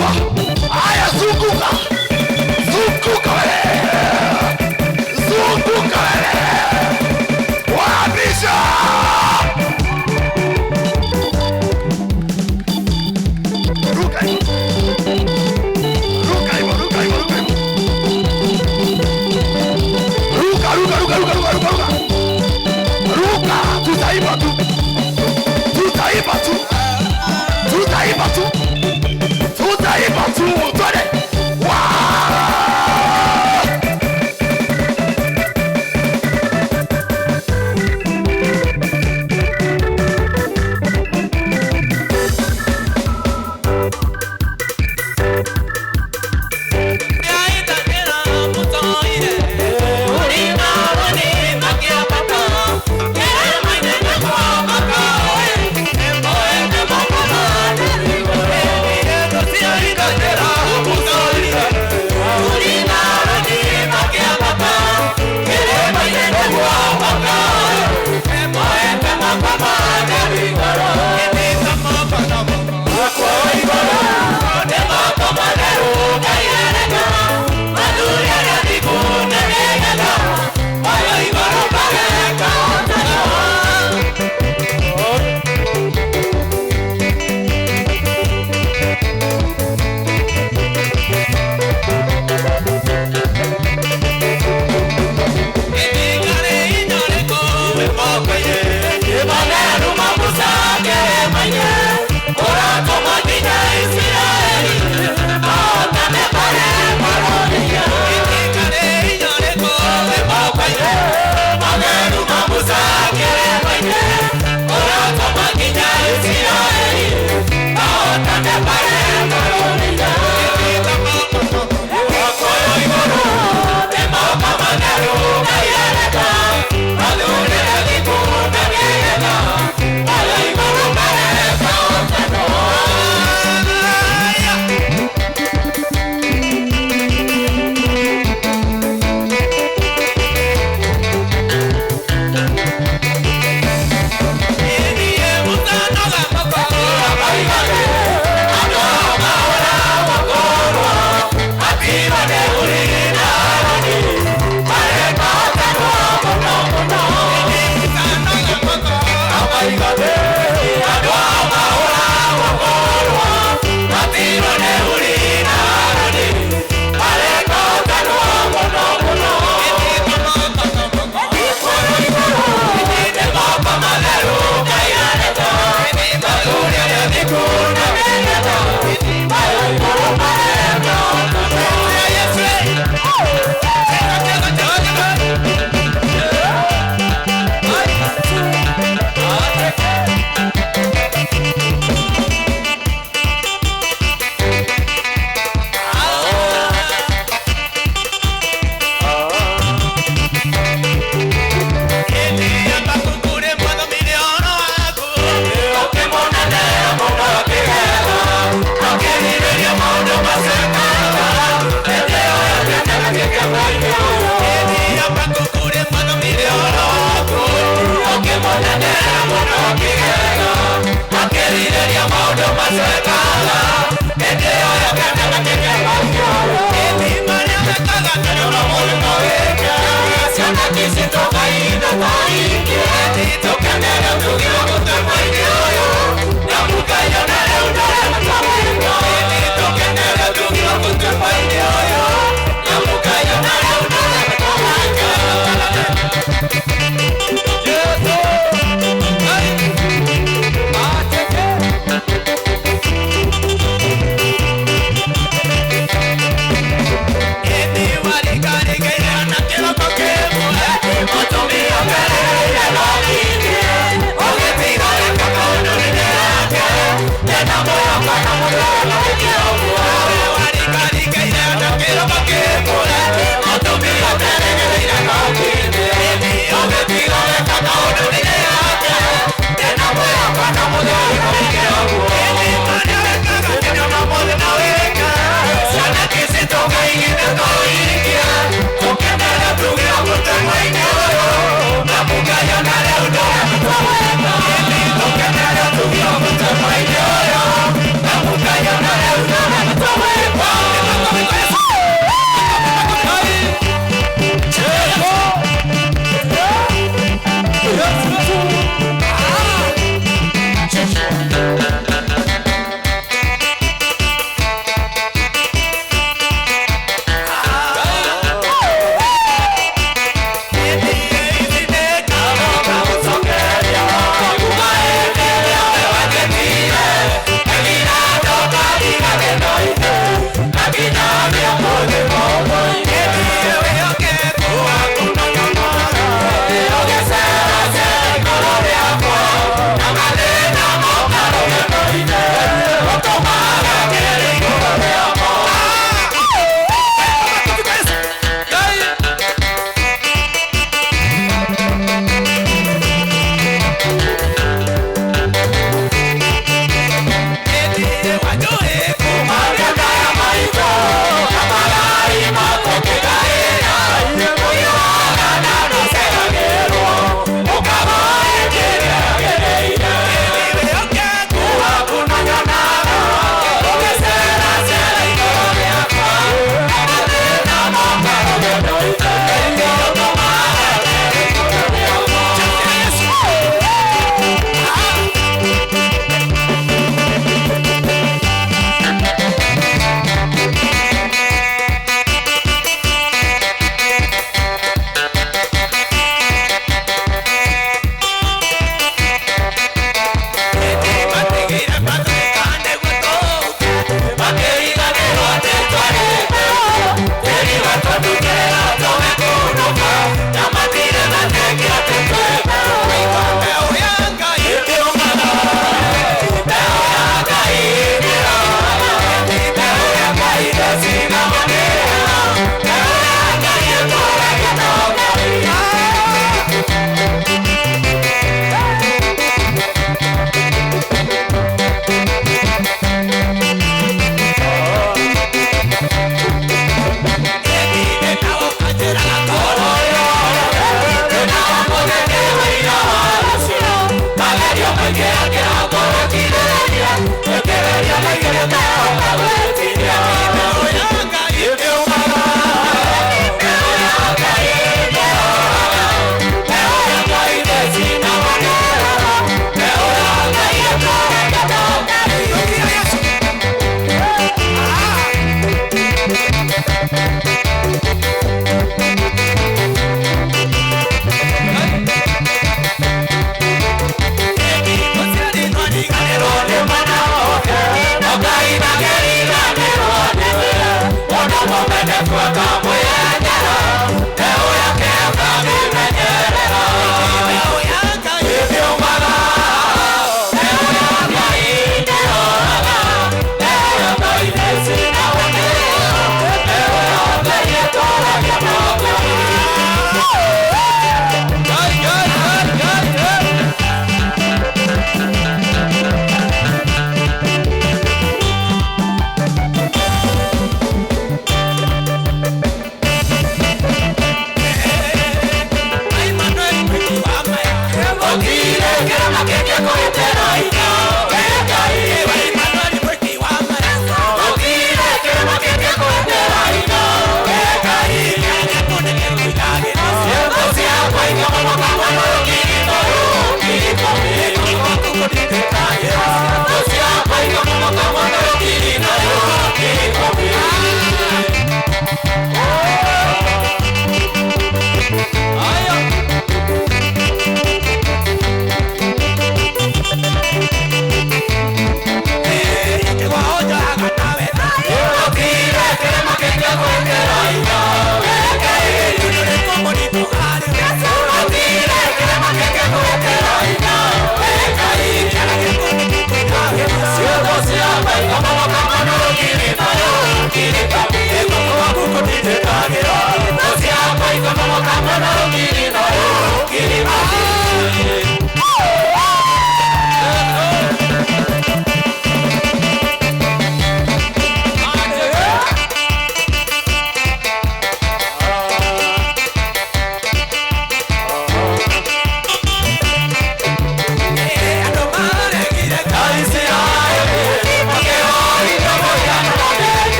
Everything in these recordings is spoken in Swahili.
wa. Haya, zunguka. Zunguka wewe. Zunguka wewe. Wapisha. Ruka hivyo. Ruka hivyo, ruka hivyo, ruka hivyo. Ruka, ruka, ruka, ruka, ruka, ruka, ruka. Ruka, tutaiba tu. Tutaiba tu. Tutaiba tu. Tutaiba tu. Twende. Wa!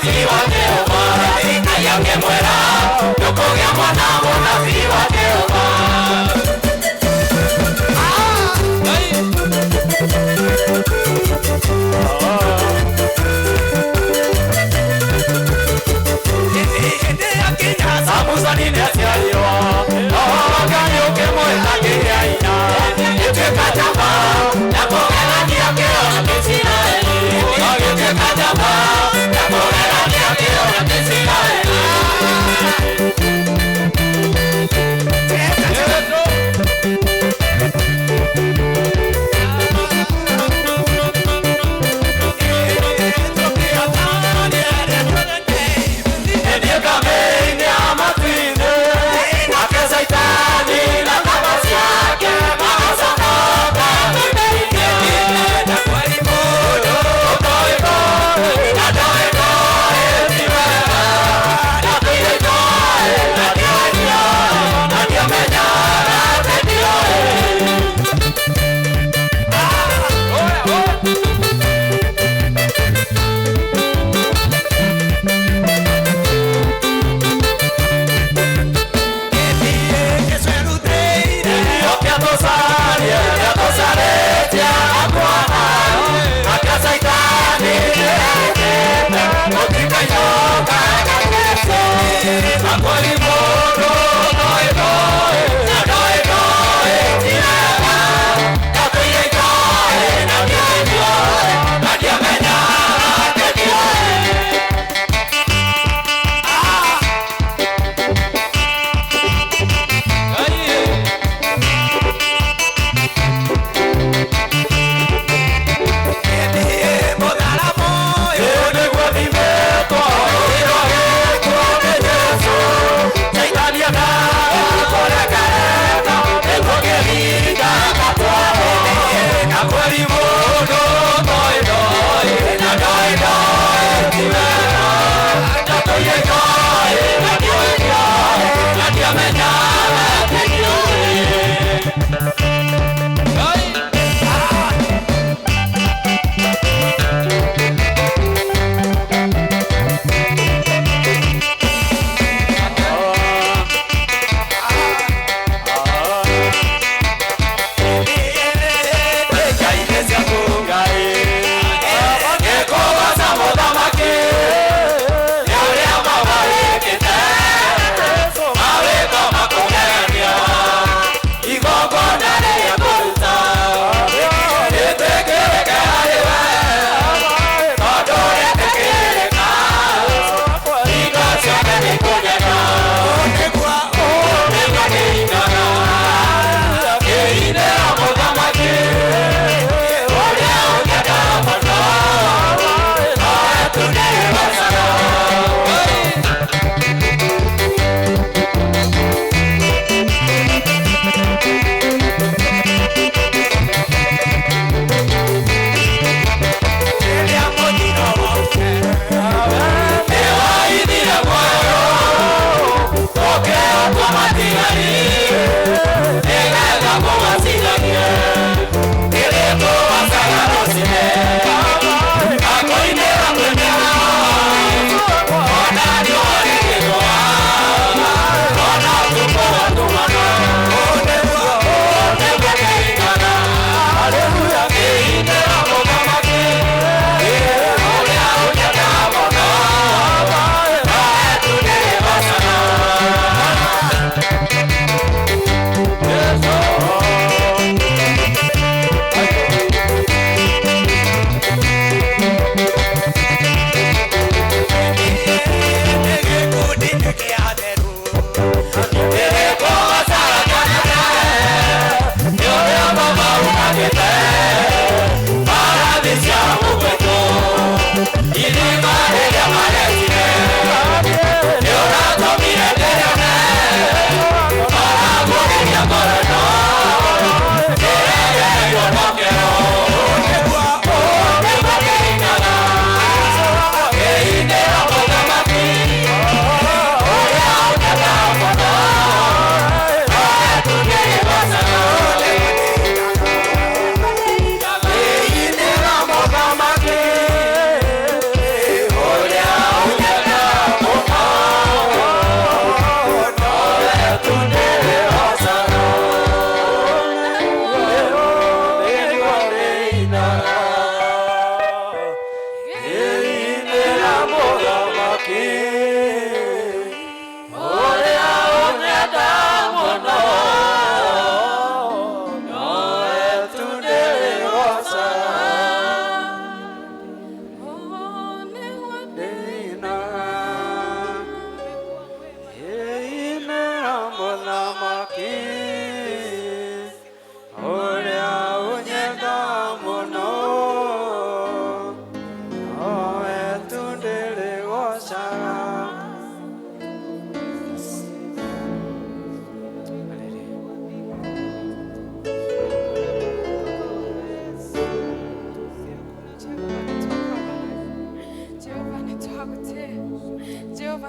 Mũnabii wa Jehova. Ngai akĩmwĩra, ndũkũgĩa mwana mũnabii wa Jehova. Hĩndĩ yakinya Samusoni nĩaciarirwo, Roho wa Ngai ũkĩmwĩta kĩrĩa hinya. Gĩtuĩka njamba ya kũgegania kĩo na Kĩisiraeli. Gĩtuĩka njamba ya kũgegania kĩo na Kĩisiraeli.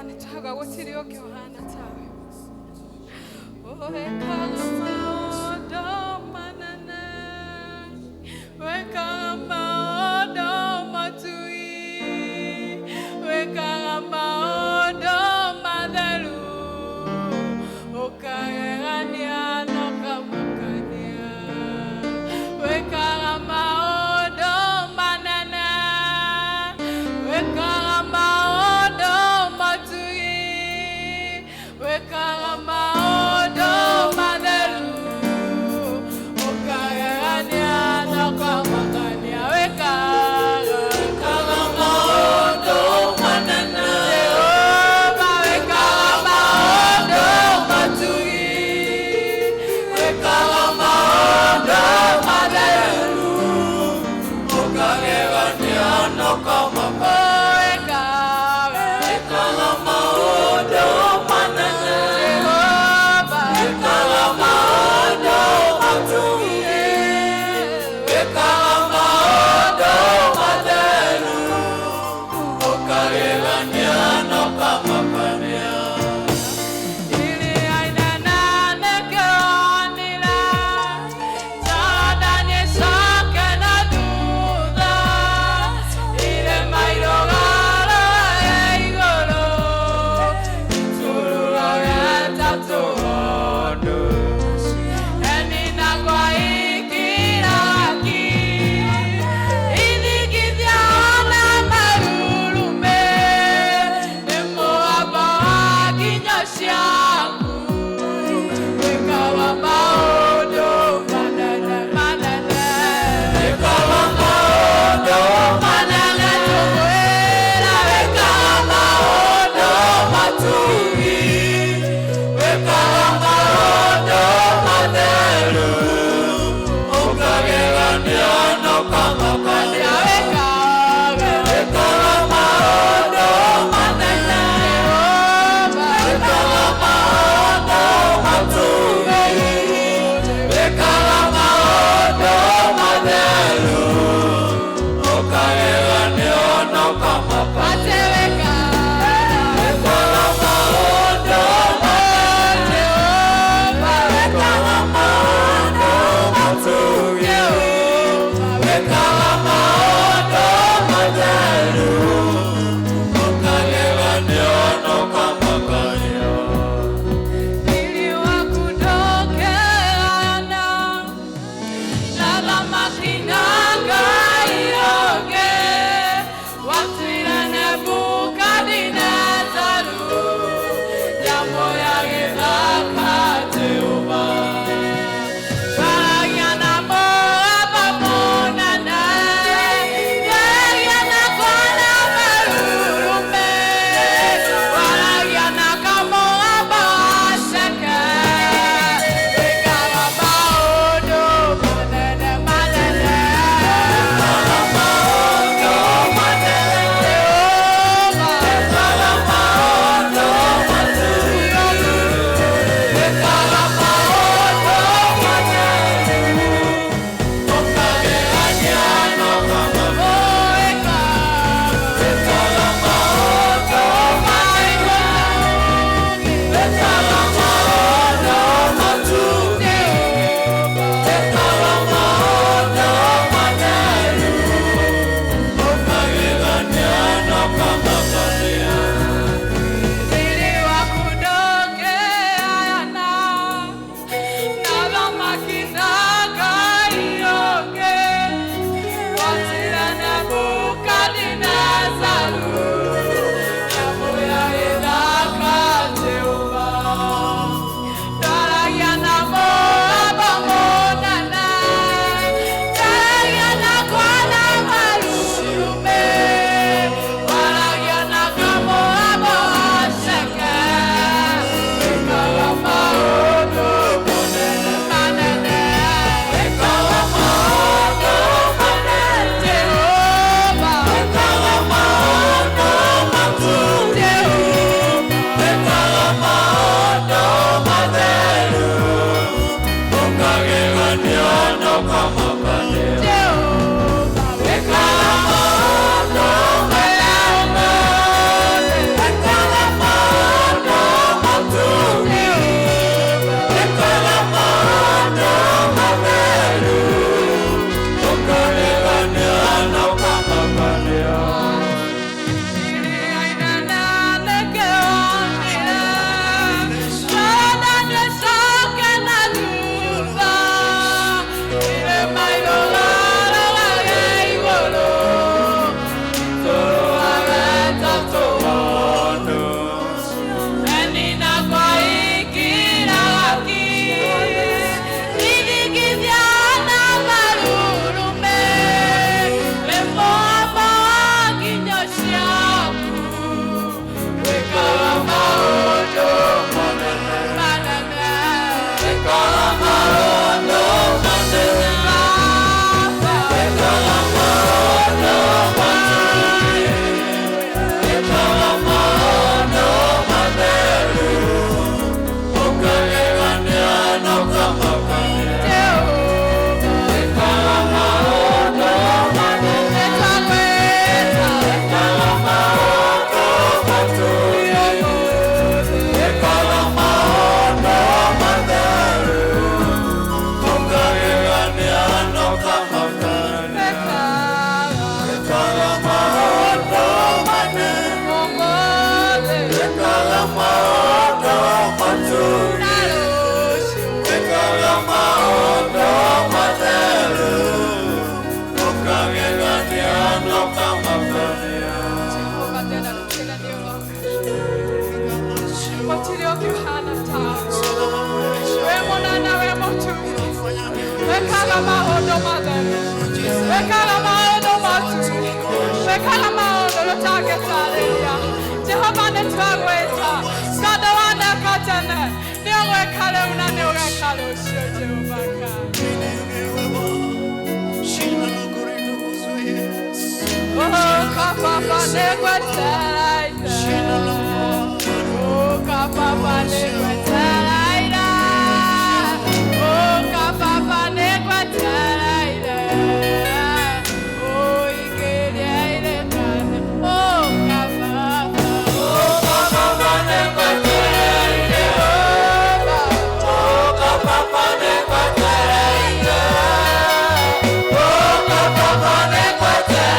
Nĩtwaga gũtirĩ ũngĩ ũhana tawe. Wekaga maũndũ manene, wekaga maũndũ matui, wekaga maũndũ matheru, ũkagegania na ũkamakania. Wekaga maũndũ manene, wekaga maũndũ matui, wekaga maũndũ matheru, ũkagegania na ũkamakania. Wekaga, wekaga maũndũ manene, Jehova, wekaga maũndũ matui, wekaga maũndũ matheru, Ũkagegania na ũkamakania. Wekaga, Wekaga maũndũ manene, Jehova, wekaga maũndũ matui, wekaga maũndũ matheru, ũkagegania na ũkamakania. Iria inene nĩkĩonire, Jorodani ĩcoke na thutha, irĩma. Wekaga maũndũ matheru, wekaga maũndũ matu, wekaga maũndũ tũtangĩtarĩria. Jehova nĩ twagwĩta tondũ waneka tene nĩ ũgwĩka rĩu na nĩ ũgeka rũciũ Jehova Ngai. Oh, kapapa nĩgwetereire. Oh, kapapa nĩgwetereire. Oh, kapapa nĩgwetereire. Oh, ikĩria irĩkane. Oh, kapapa. Oh, kapapa nĩgwetereire. Oh, kapapa nĩgwetereire. Oh, kapapa nĩgwetereire.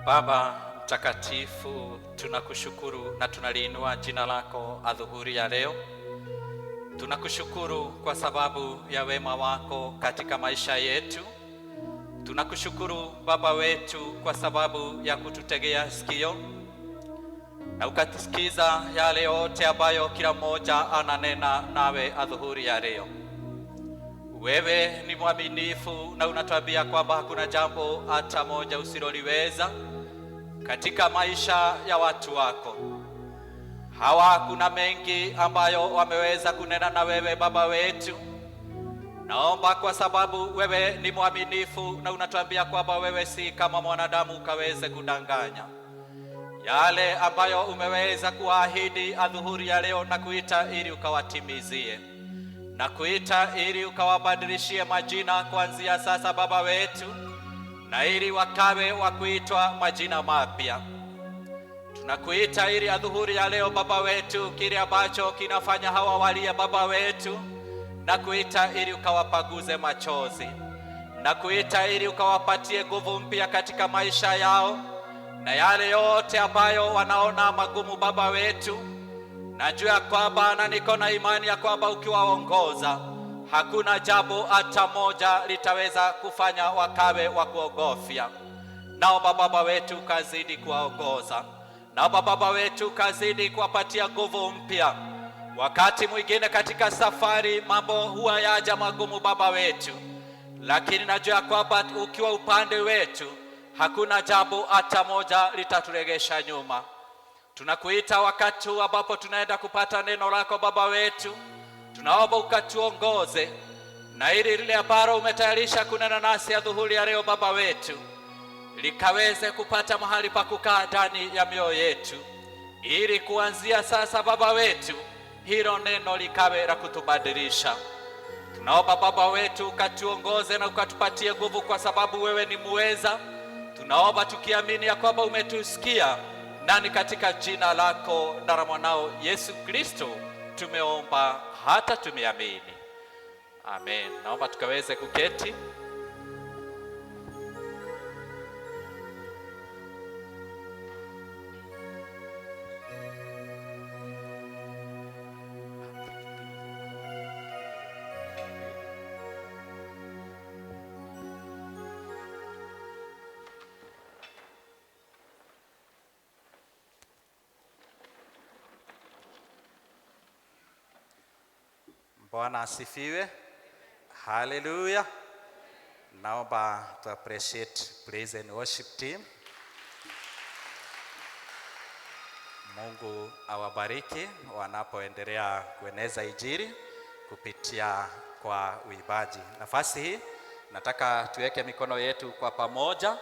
Baba Mtakatifu, tunakushukuru na tunaliinua jina lako adhuhuri ya leo. Tunakushukuru kwa sababu ya wema wako katika maisha yetu. Tunakushukuru Baba wetu kwa sababu ya kututegea sikio na ukatusikiza yale yote ambayo kila mmoja ananena nawe adhuhuri ya leo. Wewe ni mwaminifu na unatuambia kwamba hakuna jambo hata moja usiloliweza katika maisha ya watu wako. Hawa kuna mengi ambayo wameweza kunena na wewe Baba wetu. Naomba kwa sababu wewe ni mwaminifu na unatuambia kwamba wewe si kama mwanadamu ukaweze kudanganya. Yale ambayo umeweza kuahidi adhuhuri ya leo na kuita ili ukawatimizie, na kuita ili ukawabadilishie majina kuanzia sasa Baba wetu, na ili wakawe wa kuitwa majina mapya. Tunakuita ili adhuhuri ya leo Baba wetu, kile ambacho kinafanya hawa walia Baba wetu, na kuita ili ukawapaguze machozi, na kuita ili ukawapatie nguvu mpya katika maisha yao, na yale yote ambayo wanaona magumu Baba wetu, najua kwamba na niko na imani ya kwamba ukiwaongoza hakuna jambo hata moja litaweza kufanya wakawe wa kuogofya. Naomba Baba wetu kazidi kuwaongoza, naomba Baba wetu kazidi kuwapatia nguvu mpya. Wakati mwingine katika safari mambo huwa yaja magumu Baba wetu, lakini najua kwamba ukiwa upande wetu hakuna jambo hata moja litaturegesha nyuma. Tunakuita wakati huu ambapo tunaenda kupata neno lako Baba wetu, tunaomba ukatuongoze, na ili lile ambalo umetayarisha kunena nasi adhuhuri ya leo Baba wetu likaweze kupata mahali pa kukaa ndani ya mioyo yetu, ili kuanzia sasa Baba wetu hilo neno likawe la kutubadilisha. Tunaomba Baba wetu ukatuongoze na ukatupatie nguvu, kwa sababu wewe ni muweza. Tunaomba tukiamini ya kwamba umetusikia, na ni katika jina lako na la mwanao Yesu Kristo tumeomba hata tumeamini, amen. Naomba tukaweze kuketi. Bwana asifiwe. Haleluya. Naomba to appreciate praise and worship team. Mungu awabariki wanapoendelea kueneza injili kupitia kwa uimbaji. Nafasi hii nataka tuweke mikono yetu kwa pamoja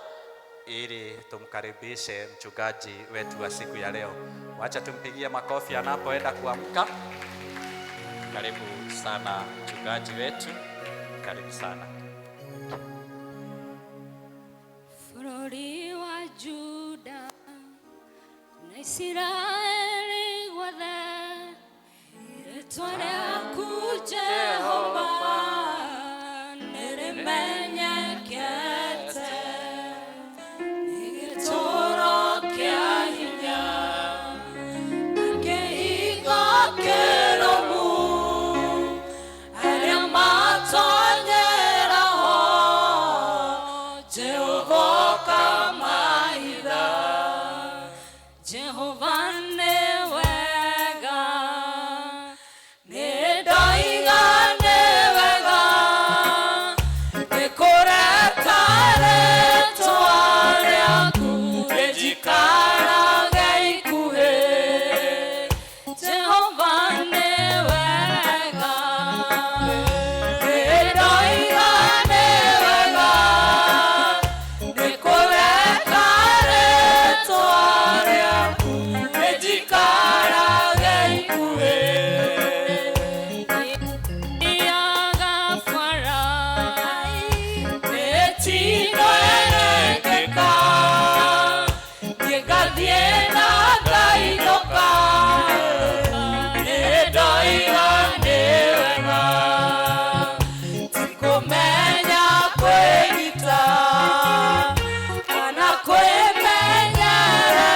ili tumkaribishe mchungaji wetu wa siku ya leo. Wacha tumpigie makofi anapoenda kuamka. Karibu sana mchungaji wetu, karibu sana. Bũrũri wa Juda na Isiraeli guothe, rĩtwa rĩaku Jehova nĩrĩmenyekete, nĩ gĩtũũro kĩa hinya na kĩhingo kĩrũmu, arĩa matonyeraho Jehova ũkamahitha. Jehova nĩ wega, nĩ ndoiga nĩ wega, nĩ kũreka rĩtwa rĩaku rĩnjikarage ikuhĩ. Jehova nĩ wega, nĩ ndoiga nĩ wega, nĩ kũreka rĩtwa rĩaku rĩnjikarage ikuhĩ. Thiaga bara, mĩtino ĩrekĩka, niĩ ngathiĩ na ngainũka, nĩ ndoiga nĩ wega, ti kũmenya kwĩgita kana kwĩmenyerera.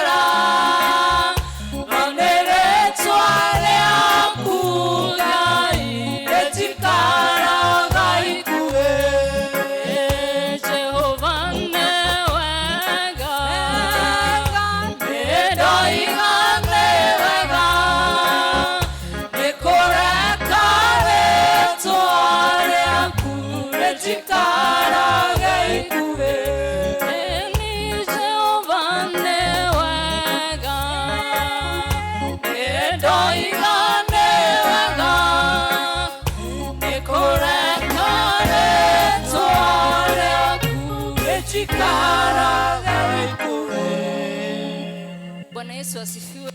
Ikarage wĩ. Bwana Yesu asifiwe.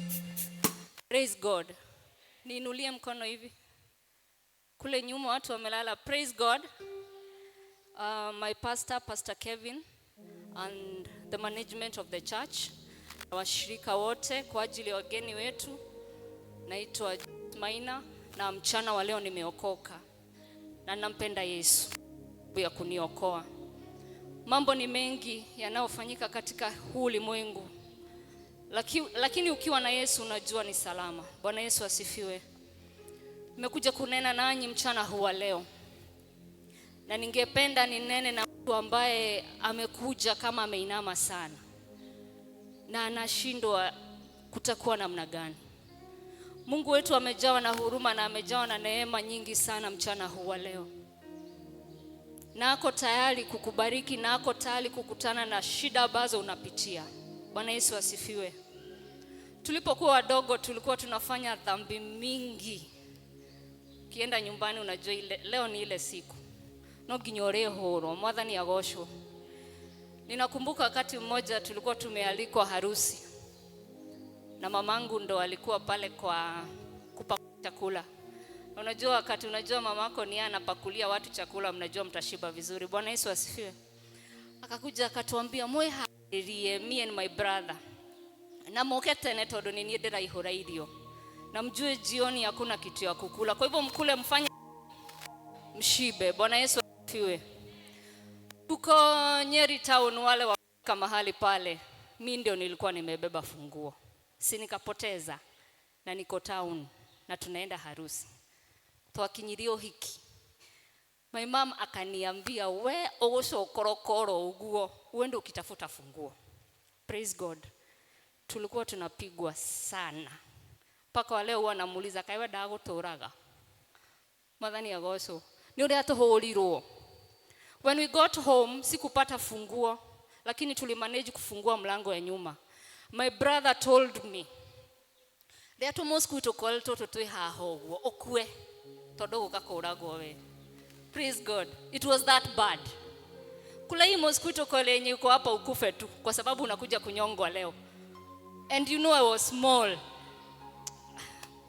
Praise God. Niinulie mkono hivi. Kule nyuma watu wamelala. Praise God. My pastor, Pastor Kevin, and the management of the church, na washirika wote kwa ajili ya wageni wetu. Naitwa Maina na mchana wa leo nimeokoka na nampenda Yesu ya kuniokoa. Mambo ni mengi yanayofanyika katika huu ulimwengu, lakini ukiwa na Yesu unajua ni salama. Bwana Yesu asifiwe. Nimekuja kunena nanyi mchana huu wa leo, na ningependa ninene na mtu ambaye amekuja kama ameinama sana na anashindwa kutakuwa namna gani. Mungu wetu amejawa na huruma na amejawa na neema nyingi sana mchana huu wa leo, na ako tayari kukubariki na ako tayari kukutana na shida ambazo unapitia. Bwana Yesu asifiwe. Tulipokuwa wadogo tulikuwa tunafanya dhambi mingi. Ukienda nyumbani unajua ile, leo ni ile siku no nginya ũrĩhũrwo, Mwathani agocwo. Ninakumbuka wakati mmoja tulikuwa tumealikwa harusi na mamangu ndo alikuwa pale kwa kupakua chakula. Unajua wakati unajua mamako ni yeye anapakulia watu chakula, mnajua mtashiba vizuri. Bwana Yesu asifiwe. Akakuja akatuambia mweharĩrie, me and my brother, na moke tene tondu ni niĩ ndĩraihũra irio, na mjue jioni hakuna kitu ya kukula, kwa hivyo mkule mfanye mshibe. Bwana Yesu asifiwe. Tuko Nyeri town, wale wafika mahali pale, mi ndio nilikuwa nimebeba funguo, si nikapoteza, na niko town na tunaenda harusi, twakinyirio hiki. My mom akaniambia, we ũgũcokorokoro ũguo uende ukitafuta funguo. Praise God. Tulikuwa tunapigwa sana mpaka wa leo huwa namuuliza, kaĩ ndagũtũraga? Mwathani agocwo nĩ ũrĩa tũhũrirwo. When we got home sikupata funguo, lakini tulimanage kufungua mlango ya nyuma. My brother told me, rĩa tũmosquito coil tũtũ twĩ haha ũguo ũkue tondũ gũka kũragwo we. Praise God. It was that bad. Kula hii mosquito coil yenye iko hapa ukufe tu kwa sababu unakuja kunyongwa leo. And you know I was small.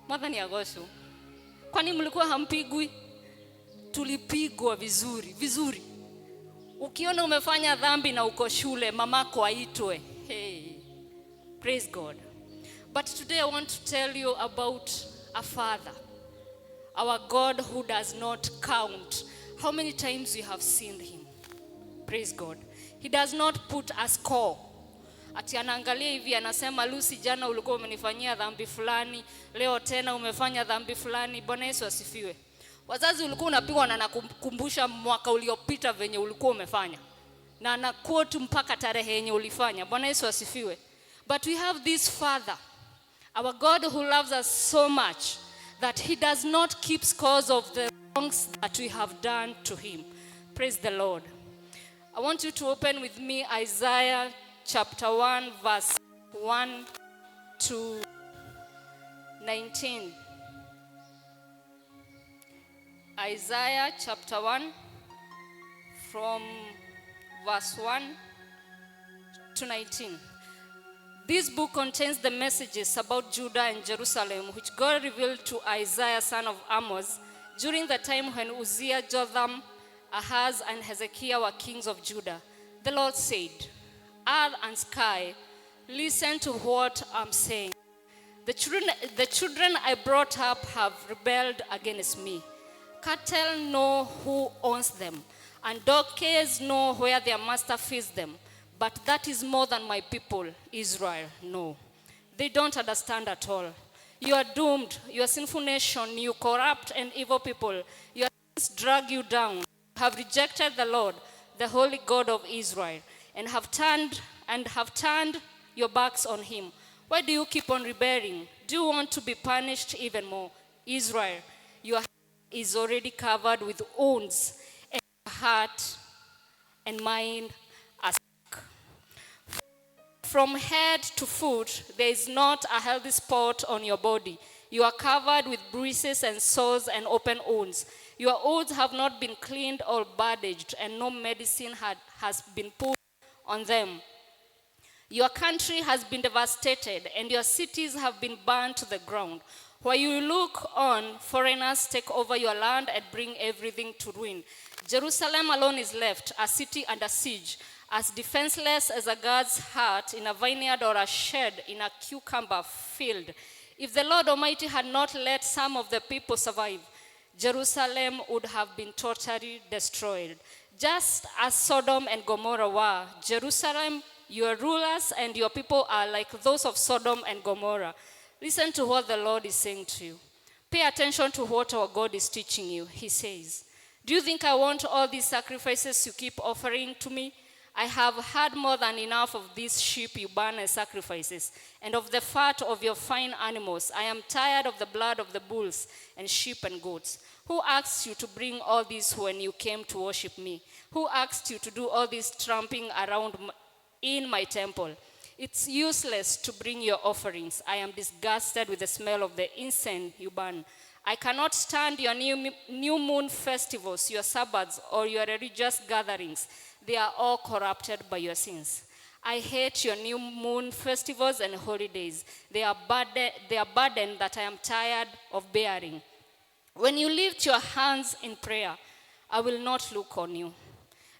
Mwathani agocwo. Kwani mlikuwa hampigwi? Tulipigwa vizuri, vizuri. Ukiona umefanya dhambi na uko shule, mamako aitwe. Hey. Praise God. But today I want to tell you about a father. Our God who does not count how many times we have sinned him. Praise God. He does not put a score. Ati anaangalia hivi anasema, Lucy, jana ulikuwa umenifanyia dhambi fulani, leo tena umefanya dhambi fulani. Bwana Yesu asifiwe. Wazazi, ulikuwa unapigwa na nakukumbusha mwaka uliopita venye ulikuwa umefanya, na anaquote mpaka tarehe yenye ulifanya. Bwana Yesu asifiwe. But we have this Father, our God who loves us so much that he does not keep scores of the wrongs that we have done to him. Praise the Lord. I want you to open with me Isaiah chapter 1 verse 1 to 19. Isaiah chapter 1 from verse 1 to 19. This book contains the messages about Judah and Jerusalem, which God revealed to Isaiah, son of Amos, during the time when Uzziah, Jotham, Ahaz, and Hezekiah were kings of Judah. The Lord said, "Earth and sky, listen to what I'm saying. The children I brought up have rebelled against me. Cattle know who owns them, and donkeys know where their master feeds them. But that is more than my people, Israel, know. They don't understand at all. You are doomed, you are sinful nation, you corrupt and evil people. Your sins drag you down. You have rejected the Lord, the holy God of Israel, and have turned your backs on him. Why do you keep on rebelling? Do you want to be punished even more? Israel, your heart is already covered with wounds, and your heart and mind are sick. From head to foot, there is not a healthy spot on your body. You are covered with bruises and sores and open wounds. Your wounds have not been cleaned or bandaged, and no medicine has been put on them. Your country has been devastated, and your cities have been burned to the ground. While you look on, foreigners take over your land and bring everything to ruin. Jerusalem alone is left, a city under siege, as defenseless as a guard's hut in a vineyard or a shed in a cucumber field. If the Lord Almighty had not let some of the people survive, Jerusalem would have been totally destroyed. Just as Sodom and Gomorrah were, Jerusalem, your rulers and your people are like those of Sodom and Gomorrah. Listen to what the Lord is saying to you. Pay attention to what our God is teaching you. He says, do you think I want all these sacrifices you keep offering to me? I have had more than enough of these sheep you burn as sacrifices, and of the fat of your fine animals. I am tired of the blood of the bulls and sheep and goats. Who asked you to bring all this when you came to worship me? Who asked you to do all this tramping around in my temple? It's useless to bring your offerings. I am disgusted with the smell of the incense you burn. I cannot stand your new moon festivals, your Sabbaths, or your religious gatherings. They are all corrupted by your sins. I hate your new moon festivals and holidays. They are burden that I am tired of bearing. When you lift your hands in prayer, I will not look on you.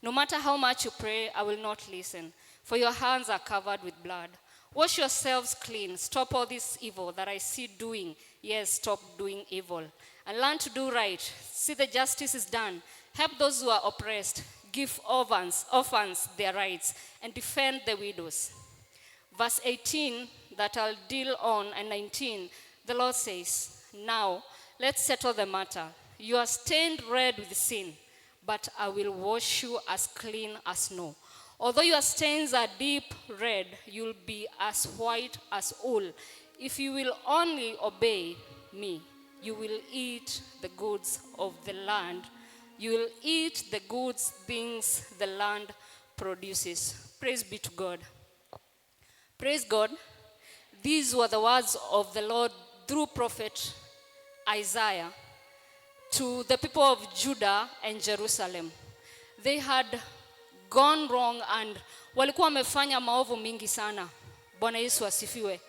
No matter how much you pray, I will not listen, for your hands are covered with blood. Wash yourselves clean. Stop all this evil that I see doing. Yes, stop doing evil. And learn to do right. See the justice is done. Help those who are oppressed. Give orphans their rights and defend the widows. Verse 18 that I'll deal on and 19, the Lord says, now let's settle the matter. You are stained red with sin, but I will wash you as clean as snow. Although your stains are deep red, you'll be as white as wool. If you will only obey me, you will eat the goods of the land. You will eat the good things the land produces. Praise be to God. Praise God. These were the words of the Lord through prophet Isaiah to the people of Judah and Jerusalem. They had gone wrong and walikuwa wamefanya maovu mingi sana. Bwana Yesu asifiwe.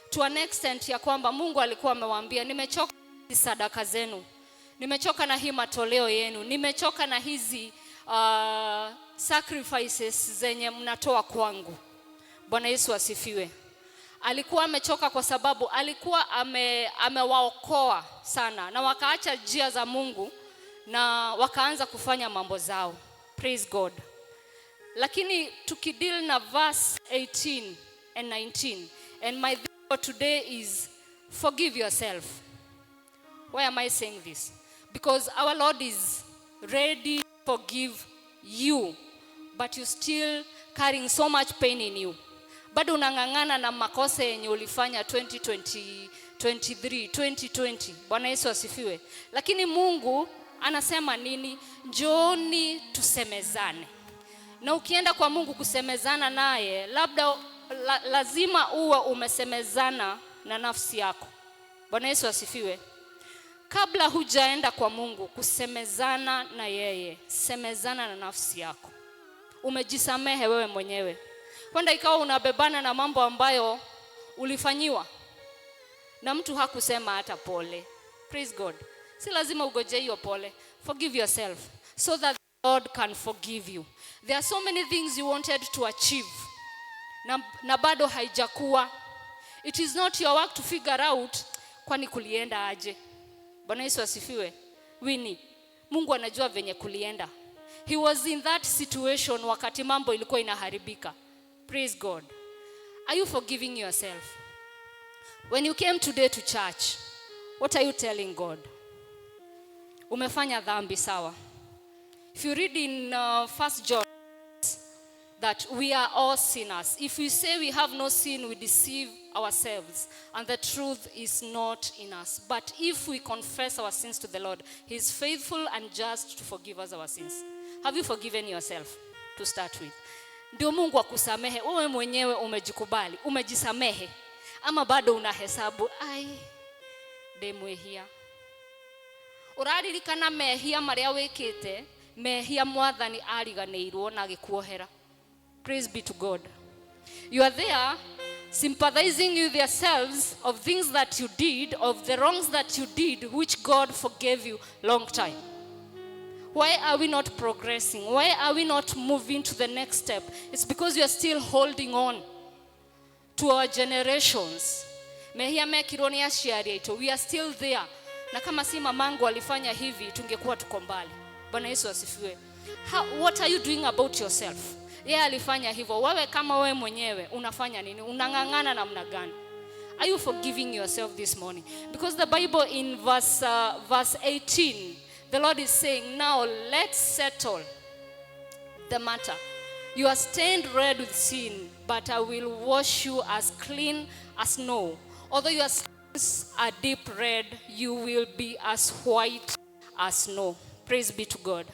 To an extent ya kwamba Mungu alikuwa amewaambia, nimechoka sadaka zenu. Nimechoka na hii matoleo yenu. Nimechoka na hizi sacrifices zenye mnatoa kwangu. Bwana Yesu asifiwe. Alikuwa amechoka kwa sababu alikuwa amewaokoa sana na wakaacha njia za Mungu na wakaanza kufanya mambo zao. Praise God. Lakini tukideal na verse 18 and 19, and my theme for today is forgive yourself. Why am I saying this? Because our Lord is ready to forgive you, but you're still carrying so much pain in you. Bado unang'ang'ana na makosa yenye ulifanya 2020, 23, 2020. Bwana Yesu asifiwe. Lakini Mungu anasema nini? Njooni tusemezane. Na ukienda kwa Mungu kusemezana naye, labda lazima uwe umesemezana na nafsi yako. Bwana Yesu asifiwe. Kabla hujaenda kwa Mungu kusemezana na yeye, semezana na nafsi yako. Umejisamehe wewe mwenyewe. Kwenda ikawa unabebana na mambo ambayo ulifanyiwa na mtu hakusema hata pole. Praise God. Si lazima ugoje hiyo pole. Forgive yourself so that God can forgive you. There are so many things you wanted to achieve na bado haijakuwa. It is not your work to figure out kwani kulienda aje. Bwana Yesu asifiwe. Winnie, Mungu anajua venye kulienda. He was in that situation wakati mambo ilikuwa inaharibika. Praise God. Are you forgiving yourself? When you came today to church, what are you telling God? Umefanya dhambi, sawa. If you read in 1 John that we are all sinners. If we say we have no sin, we deceive ourselves, and the truth is not in us. But if we confess our sins to the Lord, He is faithful and just to forgive us our sins. Have you forgiven yourself to start with? Ndio Mungu akusamehe. Wewe mwenyewe umejikubali, umejisamehe, ama bado unahesabu, ai ndemwehia. Uraririkana mehia maria wikite, mehia Mwathani ariganĩirwo na agĩkuohera. Praise be to God. You are there sympathizing with yourselves of things that you did, of the wrongs that you did, which God forgave you long time. Why are we not progressing? Why are we not moving to the next step? It's because we are still holding on to our generations. Mehia mekirwo nĩ aciari aitũ. We are still there. Na kama si mamangu alifanya hivi, tungekuwa tuko mbali. Bwana Yesu asifiwe. What are you doing about yourself? Yeye alifanya hivyo. Wewe kama wewe mwenyewe unafanya nini? Unang'ang'ana namna gani? Are you forgiving yourself this morning? Because the Bible in verse 18, the Lord is saying, now let's settle the matter. You are stained red with sin, but I will wash you as clean as snow. Although your sins are deep red, you will be as white as snow. Praise be to God.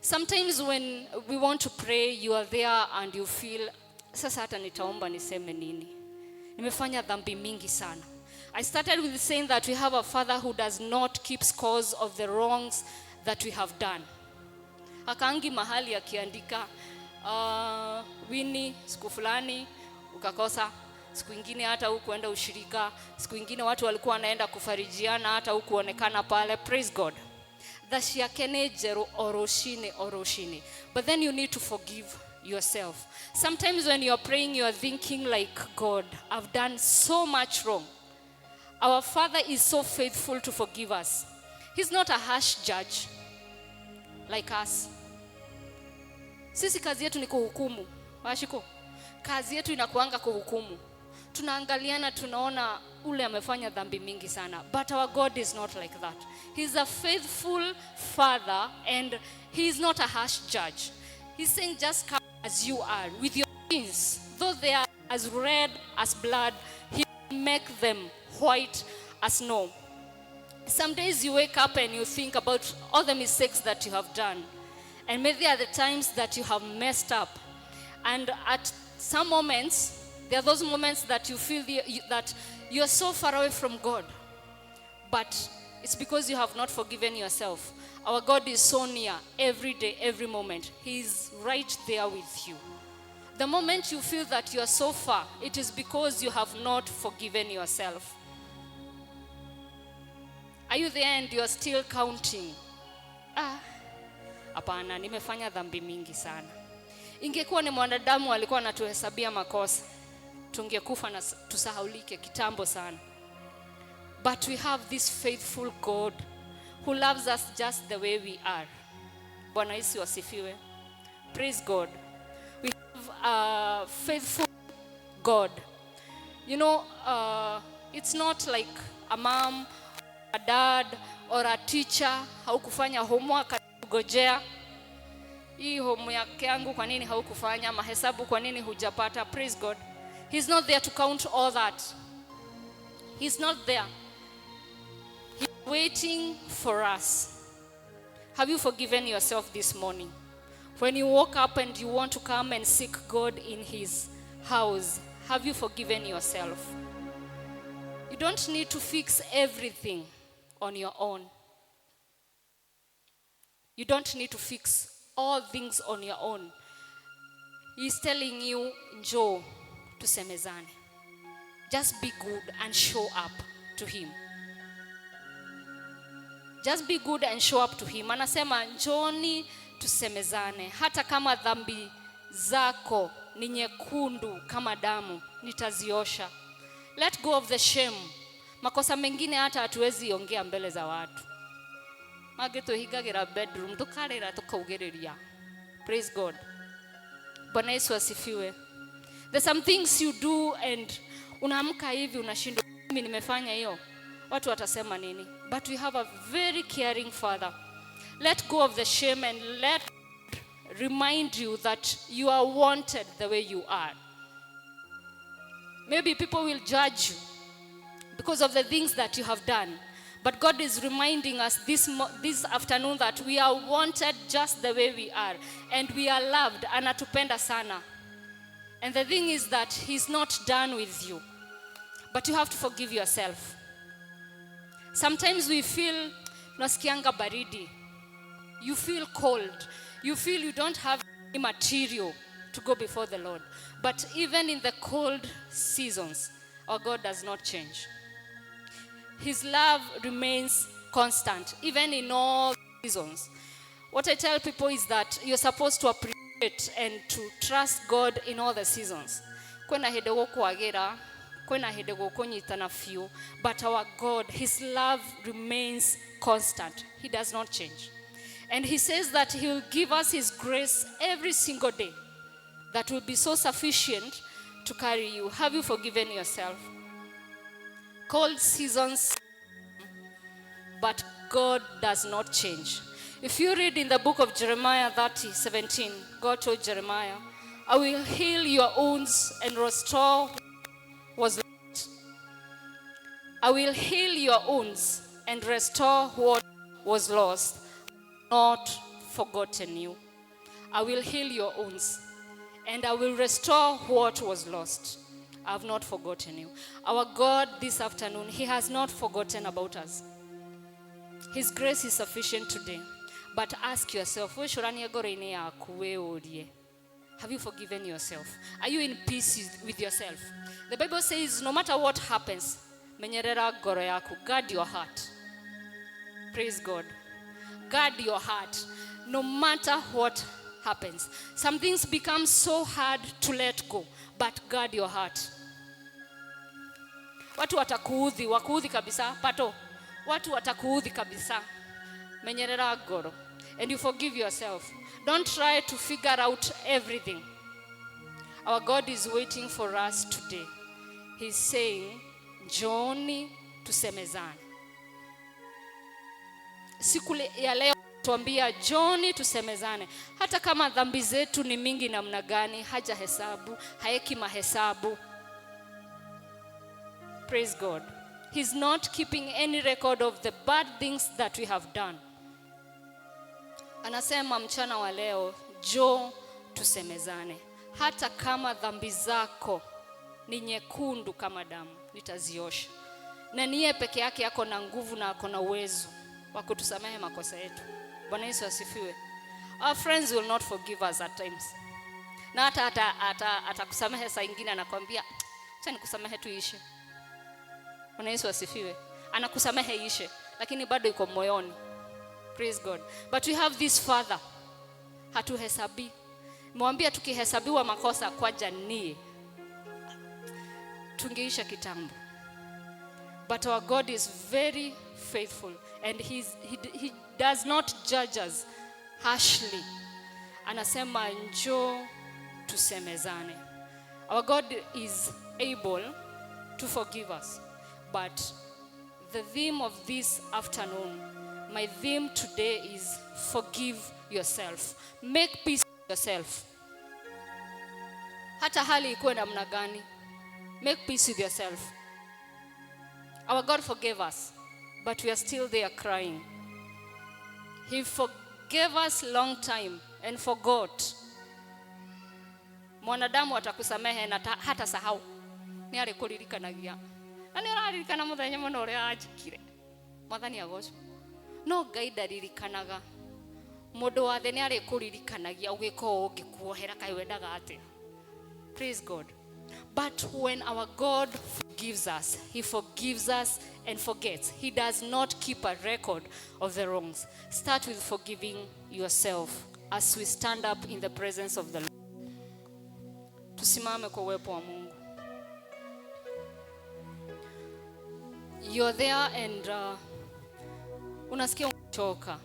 Sometimes when we want to pray, you are there and you feel, sasa hata nitaomba niseme nini? Nimefanya dhambi mingi sana. I started with saying that we have a father who does not keep scores of the wrongs that we have done. Hakaangi mahali akiandika, Winnie, siku fulani ukakosa, siku ingine hata hukuenda ushirika, siku ingine watu walikuwa wanaenda kufarijiana hata hukuonekana pale. Praise God. Tha ciake nĩ njerũ o rũcinĩ o rũcinĩ. But then you need to forgive yourself. Sometimes when you're praying, you're thinking like, God, I've done so much wrong. Our Father is so faithful to forgive us. He's not a harsh judge like us. Sisi kazi yetu ni kuhukumu. Washiko, kazi yetu inakuanga kuhukumu. Tunaangaliana, tunaona ule amefanya dhambi mingi sana. But our God is not like that. He's a faithful Father and he is not a harsh judge. He's saying just come as you are with your sins. Though they are as red as blood, he will make them white as snow. Some days you wake up and you think about all the mistakes that you have done. And maybe at the times that you have messed up. And at some moments, there are those moments that you feel that you're so far away from God. But it's because you have not forgiven yourself. Our God is so near every day, every moment. He is right there with you. The moment you feel that you are so far, it is because you have not forgiven yourself. Are you there and you are still counting? Ah, hapana, nimefanya dhambi mingi sana. Ingekuwa ni mwanadamu alikuwa anatuhesabia makosa, tungekufa na tusahaulike kitambo sana. But we have this faithful God who loves us just the way we are. Bwana Yesu asifiwe. Praise God. We have a faithful God. It's not like a mom, a dad, or a teacher. Haukufanya homework, akakugojea. Hii homework yangu kwa nini haukufanya? Mahesabu kwa nini hujapata? Praise God. He's not there to count all that. He's not there. He's waiting for us. Have you forgiven yourself this morning? When you woke up and you want to come and seek God in his house, have you forgiven yourself? You don't need to fix everything on your own. You don't need to fix all things on your own. He's telling you, njoo tusemezane. Just be good and show up to him. Just be good and show up to him. Anasema njooni tusemezane. Hata kama dhambi zako ni nyekundu kama damu, nitaziosha. Let go of the shame. Makosa mengine hata hatuwezi ongea mbele za watu. Mangĩ twĩhingagĩra bedroom tukarĩra tukaugĩrĩria. Praise God. Bwana Yesu asifiwe. There's some things you do and unaamka hivi unashindwa, mimi nimefanya hiyo, watu watasema nini? But we have a very caring Father. Let go of the shame and let remind you that you are wanted the way you are. Maybe people will judge you because of the things that you have done. But God is reminding us this afternoon that we are wanted just the way we are. And we are loved. Anatupenda sana. And the thing is that he's not done with you. But you have to forgive yourself. Sometimes we feel unasikianga baridi. You feel cold. You feel you don't have any material to to go before the Lord. But even in the cold seasons, our God does not change. His love remains constant, even in all seasons. What I tell people is that you're supposed to appreciate and to trust God in all the seasons. Kwĩna hĩndĩ gũkwagĩra, kwĩna hĩndĩ gũkũnyitana biũ, but our God, his love remains constant. He does not change. And he says that he will give us his grace every single day that will be so sufficient to carry you. Have you forgiven yourself? Cold seasons, but God does not change. If you read in the book of Jeremiah 30:17, God told Jeremiah, "I will heal your wounds and restore what was lost. I will heal your wounds and restore what was lost, not forgotten you. I will heal your wounds and I will restore what was lost. I have not forgotten you." Our God this afternoon, he has not forgotten about us. His grace is sufficient today. But ask yourself, wĩcũranie ngoro-inĩ yaku wĩyũrie, have you forgiven yourself? Are you in peace with yourself? The Bible says no matter what happens, menyerera ngoro yaku, guard your heart. Praise God. Guard your heart no matter what happens. Some things become so hard to let go, but guard your heart. Watu watakuudhi, wakuudhi kabisa, pato. Watu watakuudhi kabisa. Menyerera ngoro. And you forgive yourself. Don't try to figure out everything. Our God is waiting for us today. He's saying, "Njooni tusemezane." Siku ya leo tuambia, "Njooni tusemezane." Hata kama dhambi zetu ni mingi namna gani, haja hesabu, haeki mahesabu. Praise God. He's not keeping any record of the bad things that we have done. Anasema mchana wa leo, "Njoo tusemezane. Hata kama dhambi zako ni nyekundu kama damu, nitaziosha." Na ni yeye peke yake ako na nguvu na ako na uwezo wa kutusamehe makosa yetu. Bwana Yesu asifiwe. Our friends will not forgive us at times. Na hata atakusamehe saa ingine anakwambia, "Acha nikusamehe tu ishe." Bwana Yesu asifiwe. Anakusamehe ishe, lakini bado iko moyoni. Praise God. But we have this Father. Hatuhesabi. Mwambia tukihesabiwa makosa kwa janie, tungeisha kitambo. But our God is very faithful and he does not judge us harshly. Anasema, "Njoo tusemezane." Our God is able to forgive us. But the theme of this afternoon, my theme today is forgive yourself. Make peace with yourself. Hata hali ikuwe namna gani, make peace with yourself. Our God forgave us, but we are still there crying. He forgave us long time and forgot. Mwanadamu atakusamehe na hata sahau. Nĩ arĩkũririkanagia. Na nĩ ũraririkana mũthenya mũno ũrĩa anjĩkire. Mwathani agocwo. No Ngai ndaririkanaga. Mũndũ wa thĩ nĩ arĩkũririkanagia ũgĩka ũũ ngĩkuohera kaĩ wendaga atĩa. Praise God. But when our God forgives us, he forgives us and forgets. He does not keep a record of the wrongs. Start with forgiving yourself as we stand up in the presence of the Lord. Tusimame kwa uwepo wa Mungu. You're there and unasikia umechoka.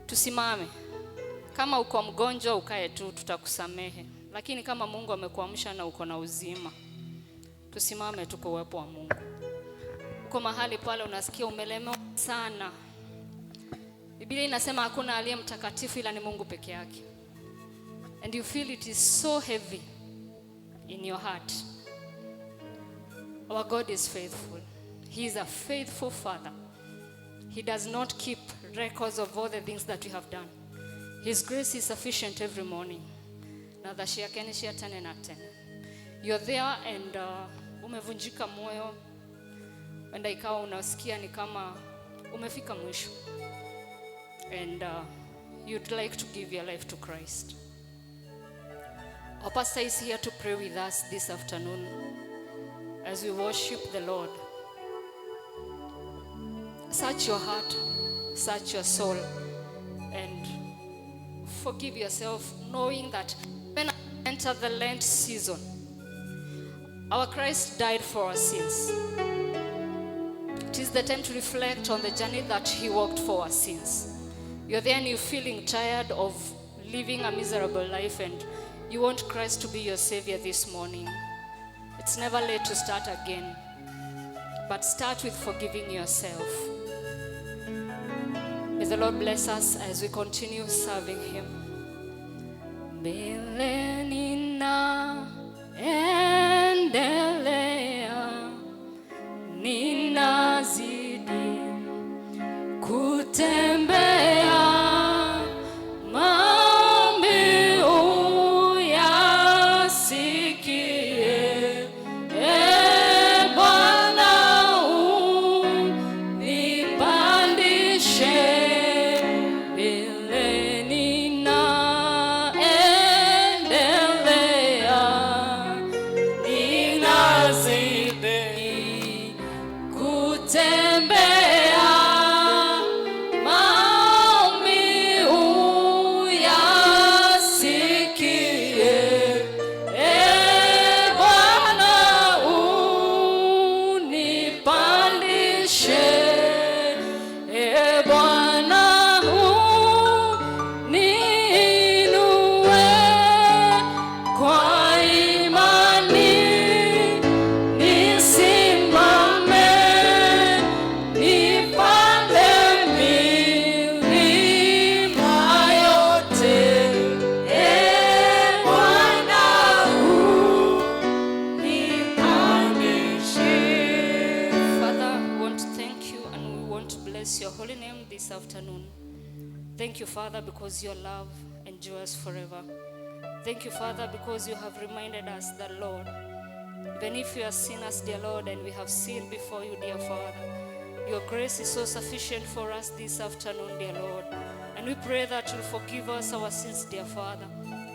Tusimame. Kama uko mgonjwa ukae tu, tutakusamehe. Lakini kama Mungu amekuamsha na uko na uzima, tusimame tu kwa uwepo wa Mungu. Uko mahali pale unasikia umelemewa sana. Biblia inasema hakuna aliye mtakatifu ila ni Mungu peke yake. And you feel it is so heavy in your heart. Our God is faithful. He is a faithful Father. He does not keep records of all the things that we have done. His grace is sufficient every morning. Na tha ciake nĩ cia tene na tene. You're there and umevunjika moyo. Wenda ikawa unasikia ni kama umefika mwisho. And you'd like to give your life to Christ. Our pastor is here to pray with us this afternoon as we worship the Lord. Search your heart, search your soul, and forgive yourself, knowing that when I enter the Lent season, our Christ died for our sins. It is the time to reflect on the journey that he walked for our sins. You're there and you're feeling tired of living a miserable life and you want Christ to be your savior this morning. It's never late to start again, but start with forgiving yourself. May the Lord bless us as we continue serving him. Mbele ninaendelea, ninazidi kutembea, maombi uyasikie, e Bwana unipandishe. Mbele ninaendelea, ninazidi kutembea, maombi uyasikie, e Bwana unipandishe, e Bwana uniinue kwa imani nisimame, nipande milima yote, e Bwana unipandishe. Father, we want to thank you and we want to bless your holy name this afternoon. Thank you, Father, because your love endures forever. Thank you, Father, because you have reminded us that, Lord, even if we are sinners, dear Lord, and we have sinned before you, dear Father, your grace is so sufficient for us this afternoon, dear Lord. And we pray that you'll forgive us our sins, dear Father.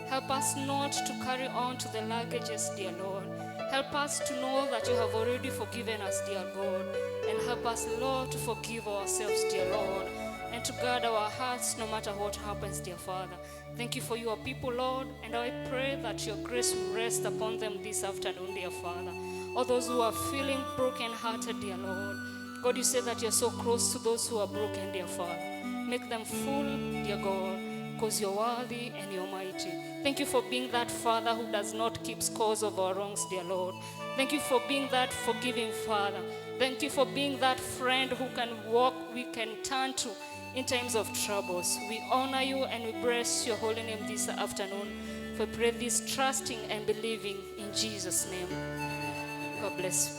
Help us not to carry on to the luggages, dear Lord. Help us to know that you have already forgiven us, dear God. And help us, Lord, to forgive ourselves, dear Lord, and to guard our hearts no matter what happens, dear Father. Thank you for your people, Lord, and I pray that your grace will rest upon them this afternoon, dear Father. All those who are feeling broken-hearted, dear Lord. God, you say that you're so close to those who are broken, dear Father. Make them full, dear God, because you're worthy and you're mighty. Thank you for being that Father who does not keep scores of our wrongs, dear Lord. Thank you for being that forgiving Father. Thank you for being that friend who can walk, we can turn to in times of troubles. We honor you and we bless your holy name this afternoon. For we pray this trusting and believing in Jesus' name. God bless you.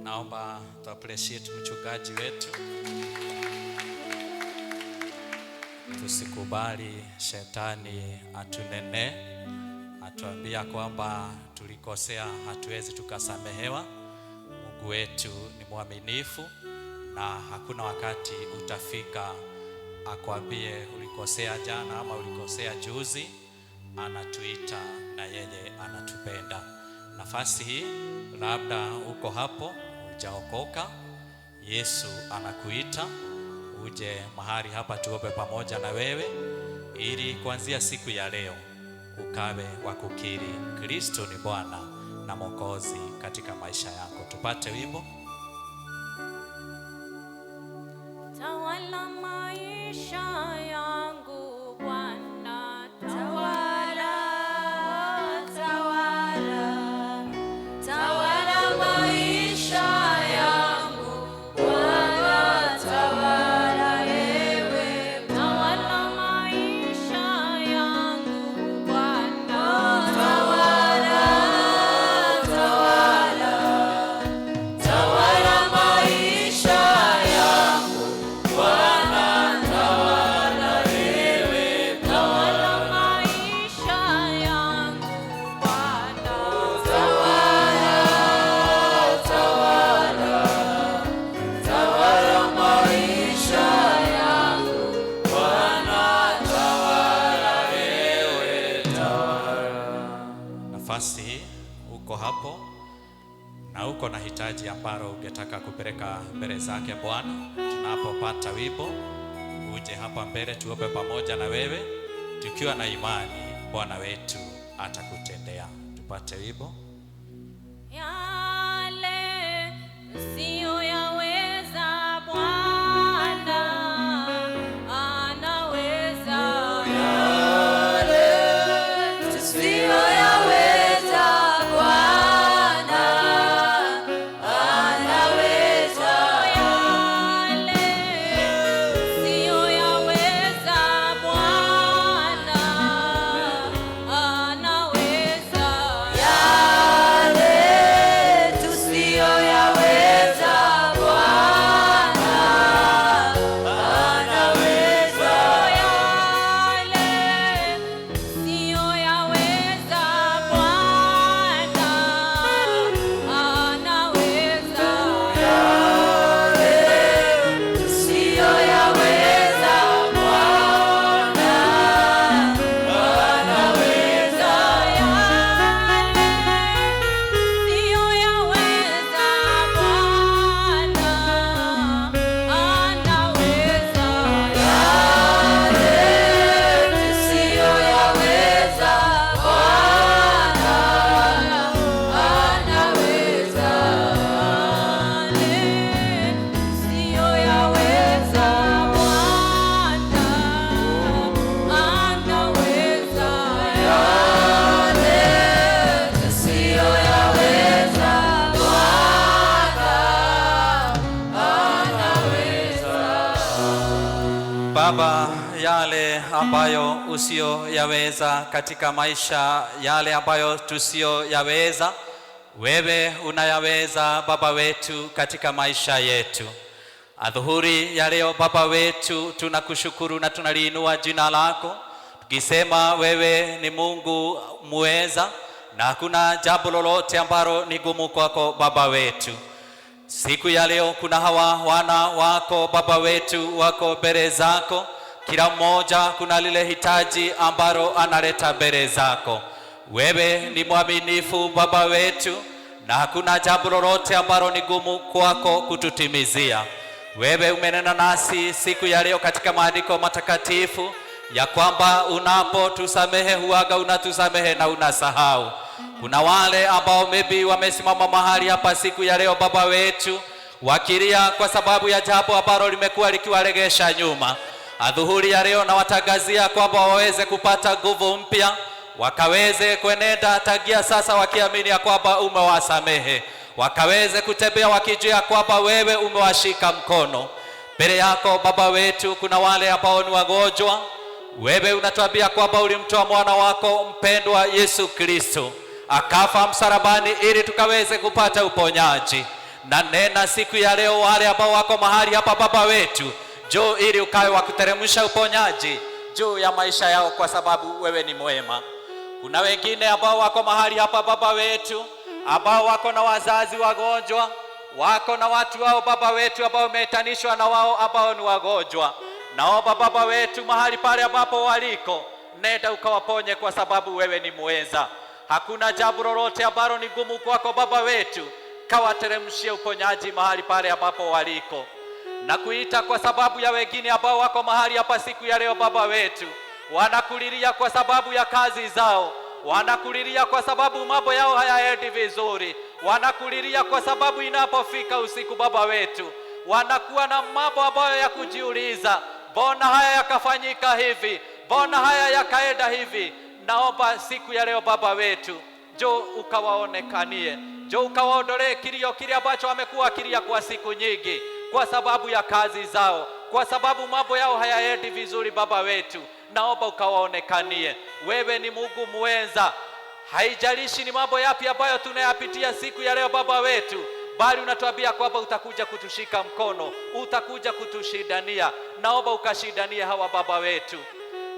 Naomba tu appreciate mchungaji wetu. Tusikubali shetani atunene, atuambia kwamba tulikosea, hatuwezi tukasamehewa. Mungu wetu ni mwaminifu na hakuna wakati utafika akwambie ulikosea jana ama ulikosea juzi. Anatuita na yeye anatupenda. Nafasi hii, labda uko hapo hujaokoka, Yesu anakuita uje mahali hapa tuombe pamoja na wewe, ili kuanzia siku ya leo ukawe wa kukiri Kristo ni Bwana na Mwokozi katika maisha yako. Tupate wimbo. Tawala maisha yangu Bwana, tawala, tawala, tawala maisha yangu Bwana, tawala ewe, tawala maisha yangu Bwana, tawala, tawala, tawala maisha yangu Bwana, tawala. Uko hapo na uko na hitaji ambalo ungetaka kupeleka mbele zake Bwana, tunapopata wimbo uje hapa mbele tuombe pamoja na wewe, tukiwa na imani Bwana wetu atakutendea. Tupate wimbo. Yale usiyoyaweza Bwana anaweza. Yale tusiyoyaweza Bwana anaweza. Yale usiyoyaweza Bwana anaweza. Yale tusiyoyaweza Bwana anaweza. Yale tusiyoyaweza Bwana anaweza. Yale tusiyoyaweza Bwana anaweza. Yale tusiyoyaweza Bwana anaweza. Yale tusiyoyaweza Bwana anaweza. Yale tusiyoyaweza Bwana anaweza. Yale tusiyoyaweza Bwana anaweza. Baba, yale ambayo usiyoyaweza katika maisha, yale ambayo tusiyoyaweza, wewe unayaweza Baba wetu katika maisha yetu. Adhuhuri ya leo Baba wetu, tunakushukuru na tunaliinua jina lako tukisema wewe ni Mungu muweza na hakuna jambo lolote ambalo ni gumu kwako Baba wetu. Siku ya leo kuna hawa wana wako Baba wetu wako mbele zako, kila mmoja kuna lile hitaji ambalo analeta mbele zako. Wewe ni mwaminifu Baba wetu, na hakuna jambo lolote ambalo ni gumu kwako kututimizia. Wewe umenena nasi siku ya leo katika maandiko matakatifu ya kwamba unapotusamehe huaga unatusamehe na unasahau. Kuna wale ambao maybe wamesimama mahali hapa siku ya leo Baba wetu wakilia kwa sababu ya jambo ambalo limekuwa likiwaregesha nyuma. Adhuhuri ya leo nawatangazia kwamba waweze kupata nguvu mpya, wakaweze kuenenda tangia sasa wakiamini ya kwamba umewasamehe, wakaweze kutembea wakijua ya kwamba wewe umewashika mkono. Mbele yako Baba wetu kuna wale ambao ni wagonjwa. Wewe unatuambia kwamba ulimtoa mwana wako mpendwa Yesu Kristo akafa msalabani ili tukaweze kupata uponyaji. Na nena siku ya leo wale ambao wako mahali hapa Baba wetu, njoo ili ukawe wa kuteremsha uponyaji juu ya maisha yao, kwa sababu wewe ni mwema. Kuna wengine ambao wako mahali hapa Baba wetu, ambao wako na wazazi wagonjwa, wako na watu wao Baba wetu ambao wametanishwa na wao ambao ni wagonjwa. Naomba Baba wetu mahali pale ambapo waliko, nenda ukawaponye, kwa sababu wewe ni mweza. Hakuna jambo lolote ambalo ni gumu kwako Baba wetu, kawateremshie uponyaji mahali pale ambapo waliko. Na kuita kwa sababu ya wengine ambao wako mahali hapa siku ya leo Baba wetu, wanakulilia kwa sababu ya kazi zao, wanakulilia kwa sababu mambo yao hayaendi vizuri, wanakulilia kwa sababu inapofika usiku Baba wetu, wanakuwa na mambo ambayo ya kujiuliza, mbona haya yakafanyika hivi, mbona haya yakaenda hivi. Naomba siku ya leo Baba wetu, njoo ukawaonekanie, njoo ukawaondolee kilio kile ambacho wamekuwa kilia kwa siku nyingi, kwa sababu ya kazi zao, kwa sababu mambo yao hayaendi vizuri. Baba wetu, naomba ukawaonekanie. Wewe ni Mungu muweza, haijalishi ni mambo yapi ambayo tunayapitia siku ya leo Baba wetu, bali unatuambia kwamba utakuja kutushika mkono, utakuja kutushindania. Naomba ukashindanie hawa Baba wetu.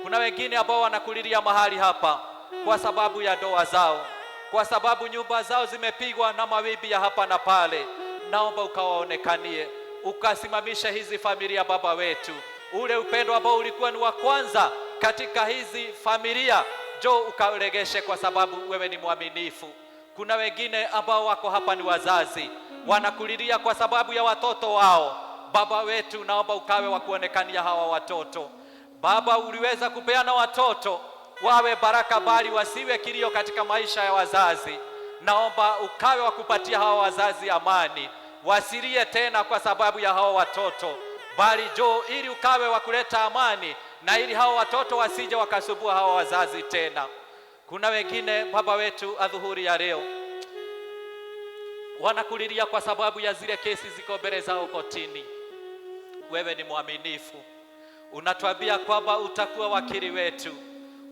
Kuna wengine ambao wanakulilia mahali hapa kwa sababu ya ndoa zao, kwa sababu nyumba zao zimepigwa na mawimbi ya hapa na pale. Naomba ukawaonekanie, ukasimamisha hizi familia Baba wetu. Ule upendo ambao ulikuwa ni wa kwanza katika hizi familia, njoo ukauregeshe, kwa sababu wewe ni mwaminifu. Kuna wengine ambao wako hapa ni wazazi, wanakulilia kwa sababu ya watoto wao. Baba wetu, naomba ukawe wa kuonekania hawa watoto. Baba, uliweza kupeana watoto wawe baraka, bali wasiwe kilio katika maisha ya wazazi. Naomba ukawe wa kupatia hawa wazazi amani, wasilie tena kwa sababu ya hawa watoto, bali njoo ili ukawe wa kuleta amani, na ili hawa watoto wasije wakasumbua hawa wazazi tena. Kuna wengine, Baba wetu, adhuhuri ya leo wanakulilia kwa sababu ya zile kesi ziko mbele zao kotini. Wewe ni mwaminifu, unatuambia kwamba utakuwa wakili wetu,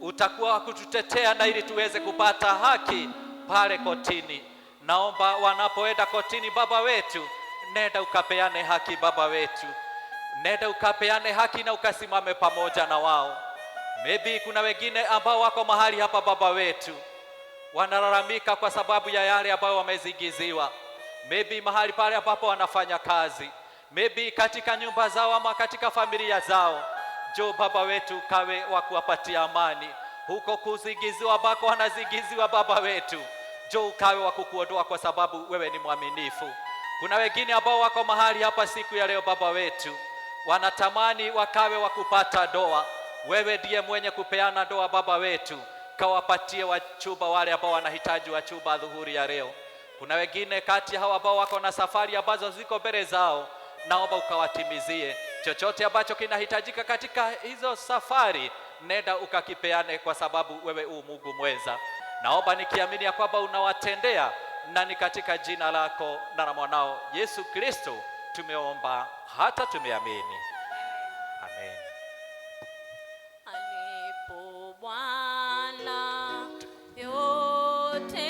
utakuwa wa kututetea na ili tuweze kupata haki pale kotini. Naomba wanapoenda kotini, Baba wetu, nenda ukapeane haki. Baba wetu, nenda ukapeane haki na ukasimame pamoja na wao. Maybe kuna wengine ambao wako mahali hapa, Baba wetu, wanalalamika kwa sababu ya yale ambayo wamezingiziwa, maybe mahali pale ambapo wanafanya kazi, maybe katika nyumba zao ama katika familia zao. Njoo, Baba wetu, kawe wa kuwapatia amani huko kuzingiziwa ambako wanazingiziwa. Baba wetu, njoo ukawe wa kukuondoa kwa sababu wewe ni mwaminifu. Kuna wengine ambao wako mahali hapa siku ya leo, Baba wetu, wanatamani wakawe wa kupata ndoa. Wewe ndiye mwenye kupeana ndoa, Baba wetu, kawapatie wachumba wale ambao wanahitaji wachumba dhuhuri ya leo. Kuna wengine kati ya hawa ambao wako na safari ambazo ziko mbele zao, naomba ukawatimizie chochote ambacho kinahitajika katika hizo safari, nenda ukakipeane, kwa sababu wewe u Mungu mweza. Naomba nikiamini ya kwamba unawatendea, na ni katika jina lako na la mwanao Yesu Kristo tumeomba hata tumeamini, amen. Alipo Bwana yote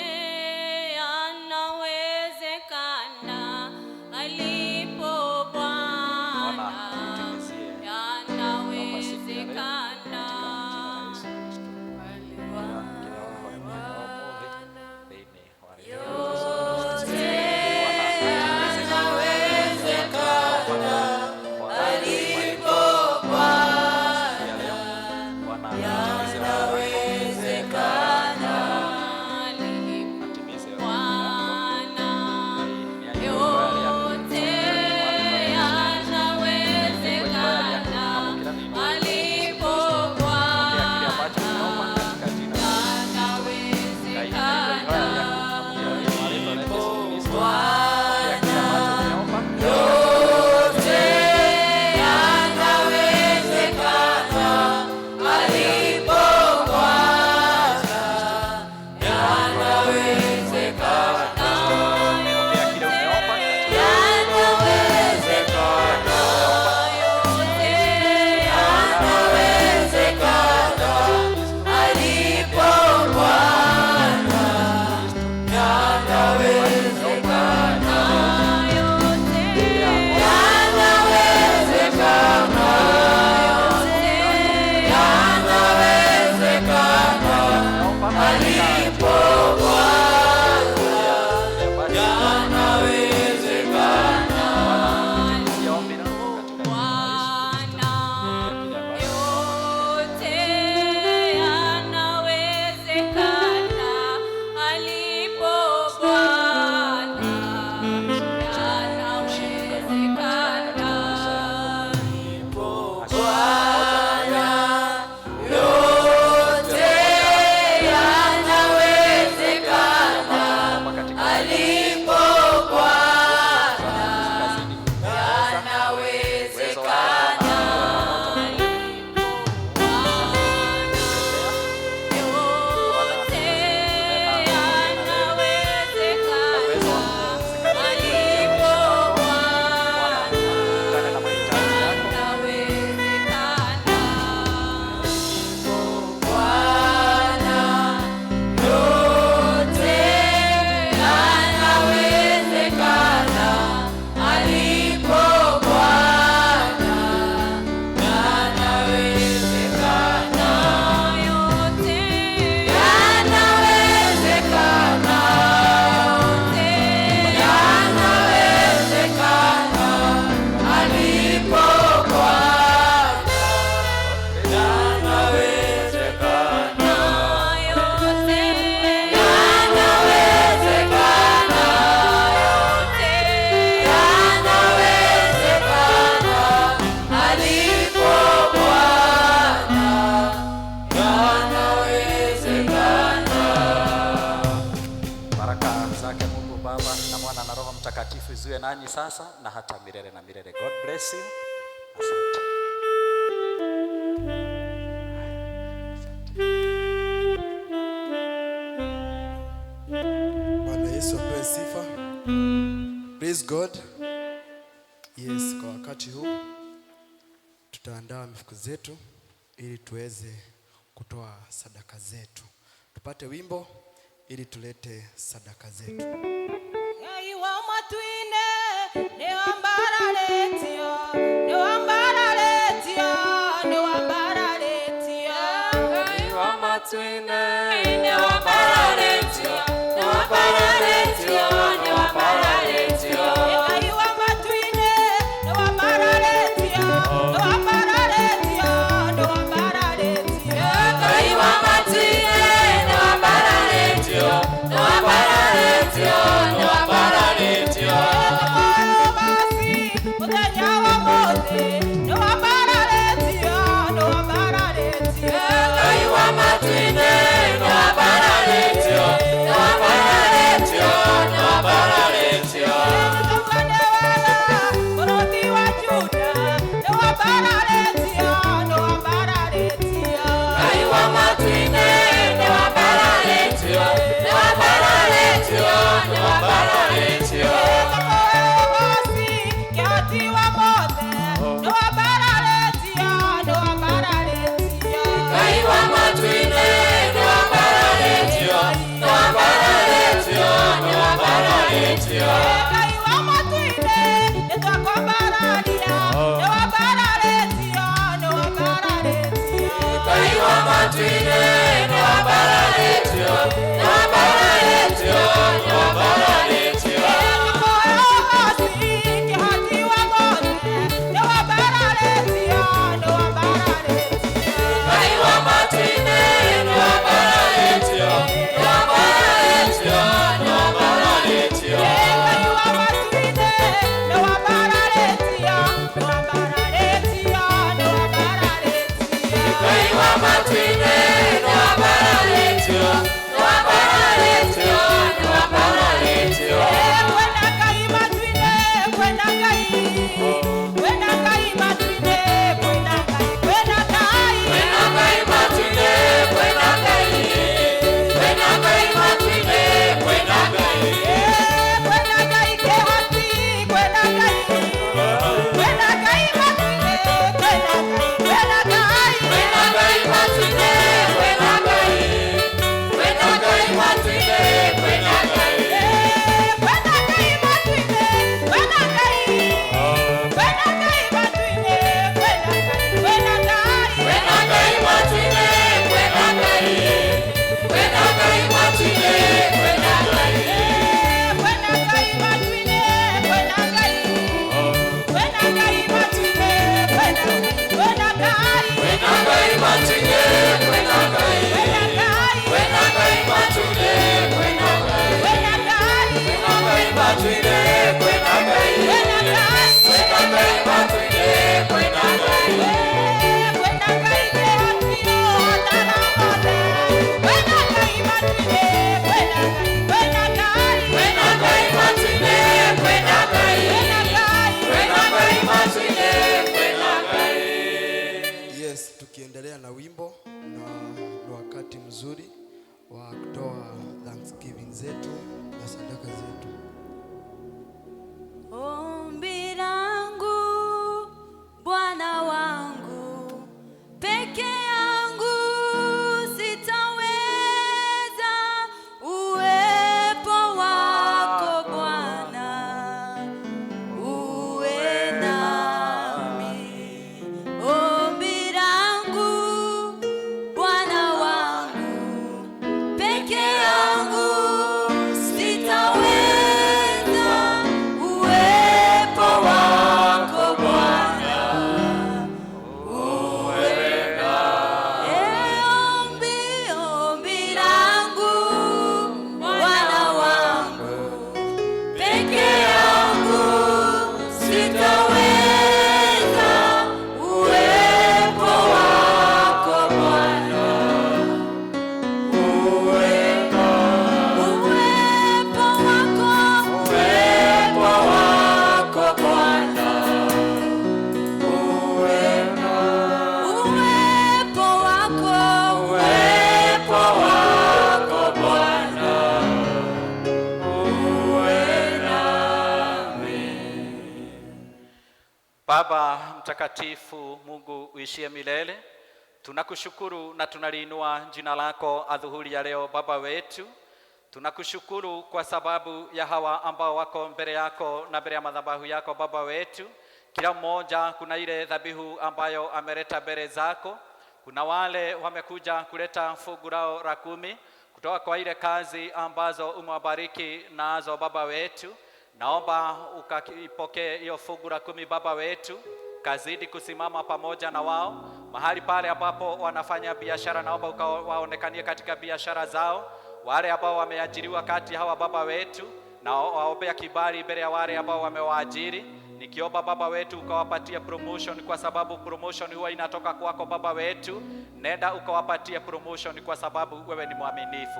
yanawezekana. Alipo Bwana Bwana, tutimizie. Naomba siku ya leo, yanawezekana. katika jina la Yesu Kristo. Yote. Mtakatifu ziwe nanyi sasa na hata milele na milele. God bless you. Asante. Bwana Yesu apewe sifa. Praise God. Yes, kwa wakati huu tutaandaa mifuko zetu ili tuweze kutoa sadaka zetu. Tupate wimbo ili tulete sadaka zetu. Ngai wa matu-inĩ nĩwambararĩtio, nĩwambararĩtio, nĩwambararĩtio. Ngai wa matu-inĩ nĩwambararĩtio, nĩwambararĩtio, nĩwambararĩtio. Ngai wa matu-inĩ nĩwambararĩtio, nĩwambararĩtio, nĩwambararĩtio. Ngai wa matu-inĩ nĩwambararĩtio, nĩwambararĩtio, nĩwambararĩtio. Basi mũthenya wa ũmũthĩ nĩwambararĩtio, nĩwambararĩtio. Ngai wa matu-inĩ nĩwambararĩtio, nĩwambararĩtio, nĩwambararĩtio. Mũrũthi wa Juda nĩwambararĩtio, nĩwambararĩtio. Ngai wa matu-inĩ nĩwambararĩtio, nĩwambararĩtio, nĩwambararĩtio. Basi kĩhoti wa mothe nĩwambararĩtio, nĩwambararĩtio. Ngai wa matu-inĩ nĩwambararĩtio, nĩwambararĩtio, nĩwambararĩtio. Ngai wa matu-inĩ nĩtwakwambararia, nĩwambararĩtio, nĩwambararĩtio. Ngai wa matu-inĩ nĩwambararĩtio, nĩwambararĩtio, nĩwambararĩtio. Kĩhoti wa mothe nĩwambararĩtio, nĩwambararĩtio. Ngai wa matu-inĩ nĩwambararĩtio, nĩwambararĩtio, nĩwambararĩtio. Ngai wa matu-inĩ nĩwambararĩtio, nĩwambararĩtio, nĩwambararĩtio. Ngai wa matu-inĩ nĩwambararĩtio, nĩwambararĩtio, nĩwambararĩtio. Kwenda Ngai matu-inĩ, kwenda Ngai, kwenda Ngai matu-inĩ, kwenda Ngai, kwenda Ngai. Kwena Ngai matu-inĩ, kwena Ngai, kwena Ngai matu-inĩ, kwena Ngai. Kwenda Ngai kĩhoti, kwenda Ngai, kwenda Ngai matu-inĩ, kwenda Ngai, kwenda Ngai. Kwena Ngai matu-inĩ, kwena Ngai, kwena Ngai matu-inĩ, kwena Ngai. Kwenda Ngai matu-inĩ, kwenda Ngai, kwenda Ngai matu-inĩ, kwenda Ngai, kwenda Ngai. Kwena Ngai matu-inĩ, kwena Ngai, kwena Ngai matu-inĩ, kwena Ngai. Kwenda Ngai matu-inĩ, kwenda Ngai, kwenda Ngai matu-inĩ, kwenda Ngai, kwenda Ngai. Kwena Ngai matu-inĩ, kwena Ngai, Kwenda Ngai, kwena Ngai matu-inĩ, kwena Ngai. kwenda Ngai, Kwena Ngai matu-inĩ, kwena Ngai, kwenda Ngai. kwena Ngai matu-inĩ, kwena Ngai. Kwenda Ngai kĩhoti ũhotana mothe. Kwenda Ngai matu-inĩ, kwenda Ngai, kwenda Ngai. Kwena Ngai matu-inĩ, kwena Ngai, Kwenda Ngai. kwena Ngai matu-inĩ, kwena Ngai. Yes, tukiendelea na wimbo na ni wakati mzuri wa kutoa thanksgiving zetu na sadaka zetu. Ombi langu Bwana wangu, peke yangu sitaweza, uwepo wako Bwana uwe nami. Ombi langu Bwana wangu, peke yangu sitaweza, uwepo Baba mtakatifu, Mungu uishie milele, tunakushukuru na tunaliinua jina lako adhuhuri ya leo. Baba wetu, tunakushukuru kwa sababu ya hawa ambao wako mbele yako na mbele ya madhabahu yako. Baba wetu, kila mmoja kuna ile dhabihu ambayo ameleta mbele zako. Kuna wale wamekuja kuleta fungu lao la 10 kutoka kwa ile kazi ambazo umewabariki nazo. Baba wetu, naomba ukaipokee hiyo fungu la 10. Baba wetu, kazidi kusimama pamoja na wao mahali pale ambapo wanafanya biashara, naomba ukawaonekanie katika biashara zao. Wale ambao wameajiriwa kati hawa, Baba wetu, na waombea kibali mbele ya wale ambao wamewaajiri, nikiomba Baba wetu ukawapatia promotion, kwa sababu promotion huwa inatoka kwako. Baba wetu, nenda ukawapatia promotion, kwa sababu wewe ni mwaminifu.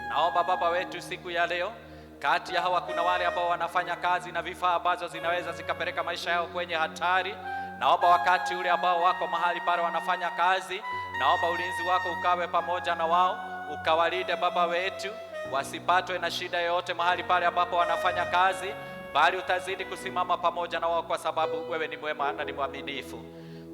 Naomba Baba wetu siku ya leo, kati ya hawa kuna wale ambao wanafanya kazi na vifaa ambazo zinaweza zikapeleka maisha yao kwenye hatari. Naomba wakati ule ambao wako mahali pale wanafanya kazi, naomba ulinzi wako ukawe pamoja na wao, ukawalinde Baba wetu, wasipatwe na shida yoyote mahali pale ambapo wanafanya kazi, bali utazidi kusimama pamoja na wao, kwa sababu wewe ni mwema na ni mwaminifu.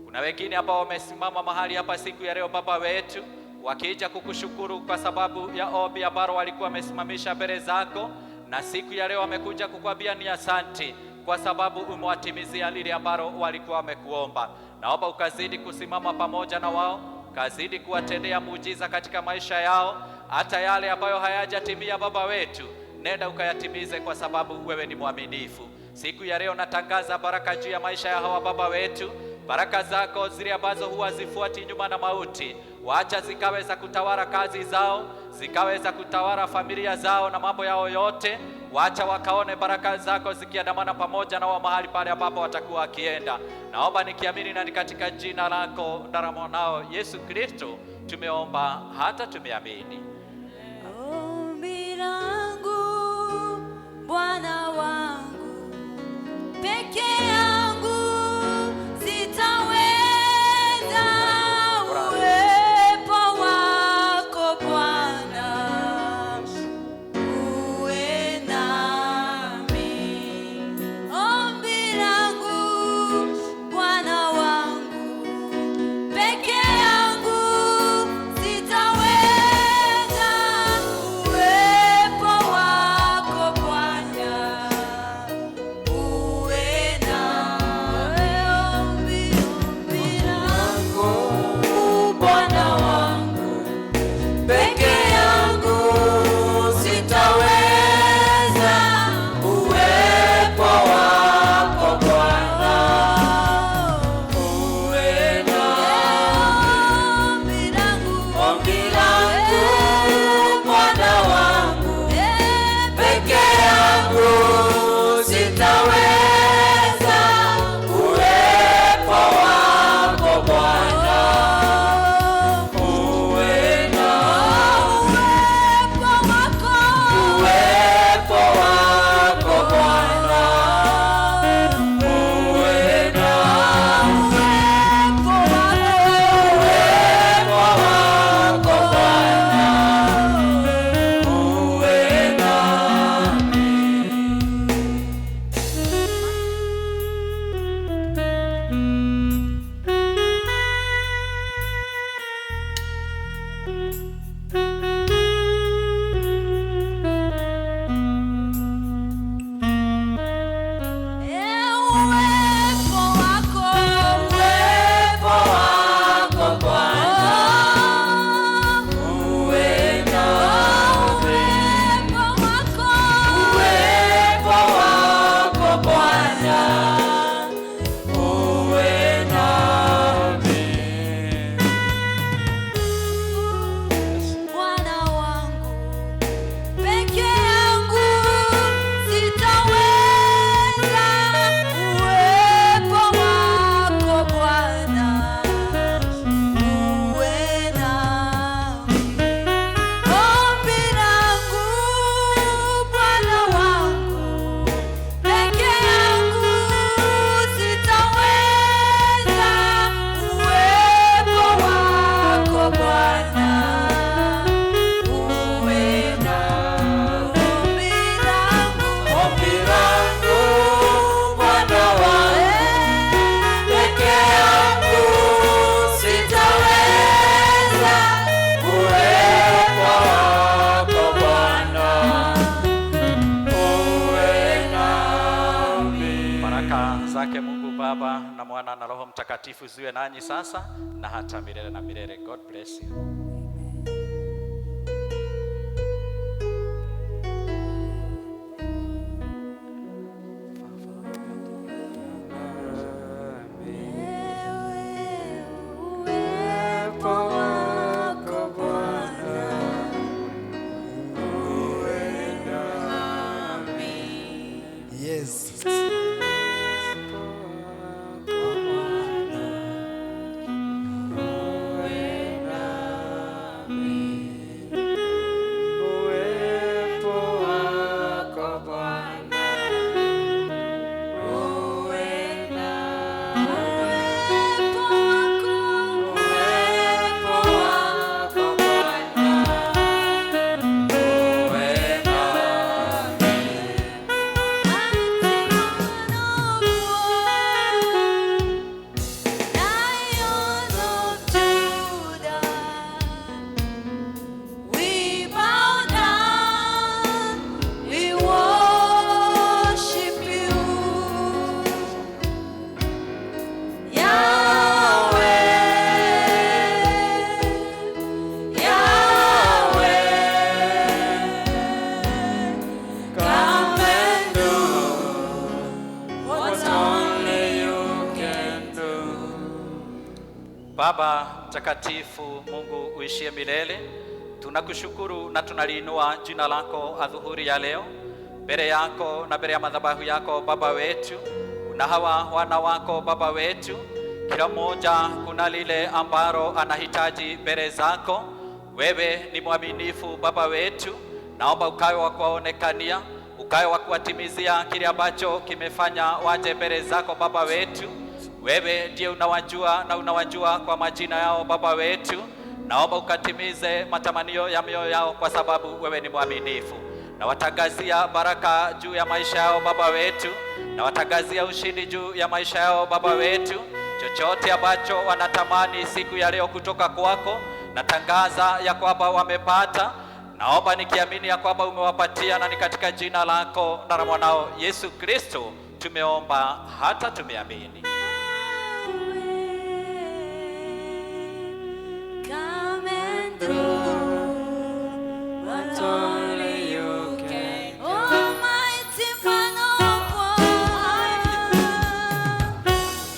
Kuna wengine ambao wamesimama mahali hapa siku ya leo, Baba wetu, wakija kukushukuru kwa sababu ya ombi ambalo walikuwa wamesimamisha mbele zako, na siku ya leo wamekuja kukwambia ni asanti kwa sababu umewatimizia lile ambalo walikuwa wamekuomba. Naomba ukazidi kusimama pamoja na wao, ukazidi kuwatendea muujiza katika maisha yao, hata yale ambayo hayajatimia, Baba wetu, nenda ukayatimize, kwa sababu wewe ni mwaminifu. Siku ya leo natangaza baraka juu ya maisha ya hawa, Baba wetu, baraka zako zile ambazo huwa zifuati nyuma na mauti, wacha zikaweza kutawala kazi zao, zikaweza kutawala familia zao na mambo yao yote. Wacha wakaone baraka zako zikiandamana pamoja na wao mahali pale ambapo watakuwa wakienda. Naomba nikiamini na ni katika jina lako na la mwanao Yesu Kristo tumeomba hata tumeamini. Ombi langu Bwana wangu, peke yangu sitaweza, uwepo wako Bwana uwe nami. Ombi langu Bwana wangu, peke yangu sitaweza, uwepo wako Bwana uwe nami. Mtakatifu ziwe nanyi sasa na hata milele na milele. God bless you. Yes. We bow down, we worship you, Yahweh, Yahweh. Come and do what only you can do. Baba mtakatifu, Mungu uishie milele, tunakushukuru na tunaliinua jina lako adhuhuri ya leo mbele yako na mbele ya madhabahu yako Baba wetu. Una hawa wana wako Baba wetu, kila mmoja kuna lile ambalo anahitaji mbele zako. Wewe ni mwaminifu Baba wetu, naomba ukawe wa kuwaonekania, ukawe wa kuwatimizia kile ambacho kimefanya waje mbele zako Baba wetu. Wewe ndiye unawajua na unawajua kwa majina yao Baba wetu. Naomba ukatimize matamanio ya mioyo yao, kwa sababu wewe ni mwaminifu. Nawatangazia baraka juu ya maisha yao Baba wetu, nawatangazia ushindi juu ya maisha yao Baba wetu. Chochote ambacho wanatamani siku ya leo kutoka kwako, natangaza ya kwamba wamepata. Naomba nikiamini ya kwamba umewapatia, na ni katika jina lako na la mwanao Yesu Kristo tumeomba hata tumeamini. Come and do what only you can do. Almighty man of war,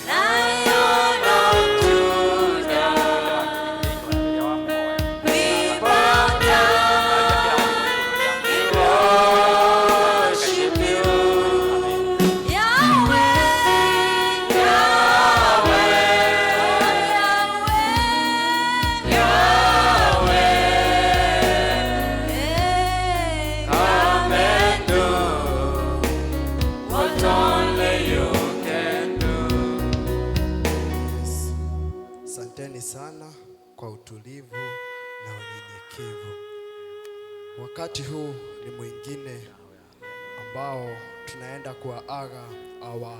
Lion of Judah, we bow down, we worship you, Yahweh, Yahweh, Yahweh. Yahweh, come and do what only you can do. Yes. Asanteni sana kwa utulivu na unyenyekevu. Wakati huu ni mwingine ambao tunaenda kuwaaga our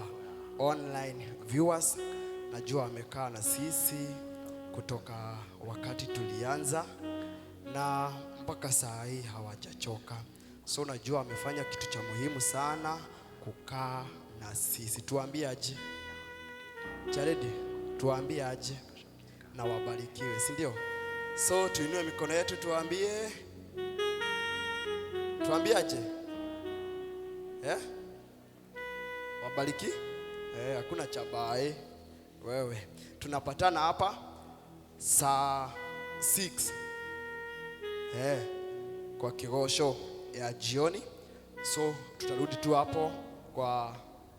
online viewers. Najua wamekaa na sisi kutoka wakati tulianza na mpaka saa hii hawajachoka. So najua wamefanya kitu cha muhimu sana kukaa na sisi. Tuambie aje? Jaredi, tuambie aje na wabarikiwe, si ndio? So tuinue mikono yetu tuambie, tuambie aje eh? Wabariki eh, hakuna cha bae wewe. Tunapatana hapa saa 6 kwa kigosho ya jioni, so tutarudi tu hapo kwa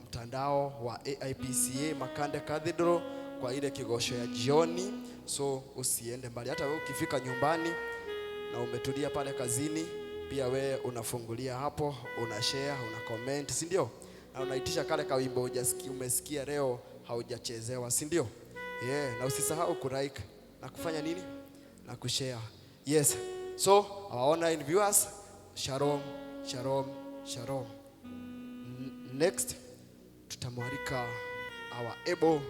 mtandao wa AIPCA Makande Cathedral kwa ile kigosho ya jioni, so usiende mbali. Hata wewe ukifika nyumbani na umetulia pale kazini, pia wewe unafungulia hapo, una share, una comment, si ndio? Na unaitisha kale kawimbo hujasikia, umesikia leo haujachezewa, si ndio? Yeah, na usisahau kulike na kufanya nini na kushare. Yes. So our online viewers, shalom, shalom, shalom. Next tutamwalika our able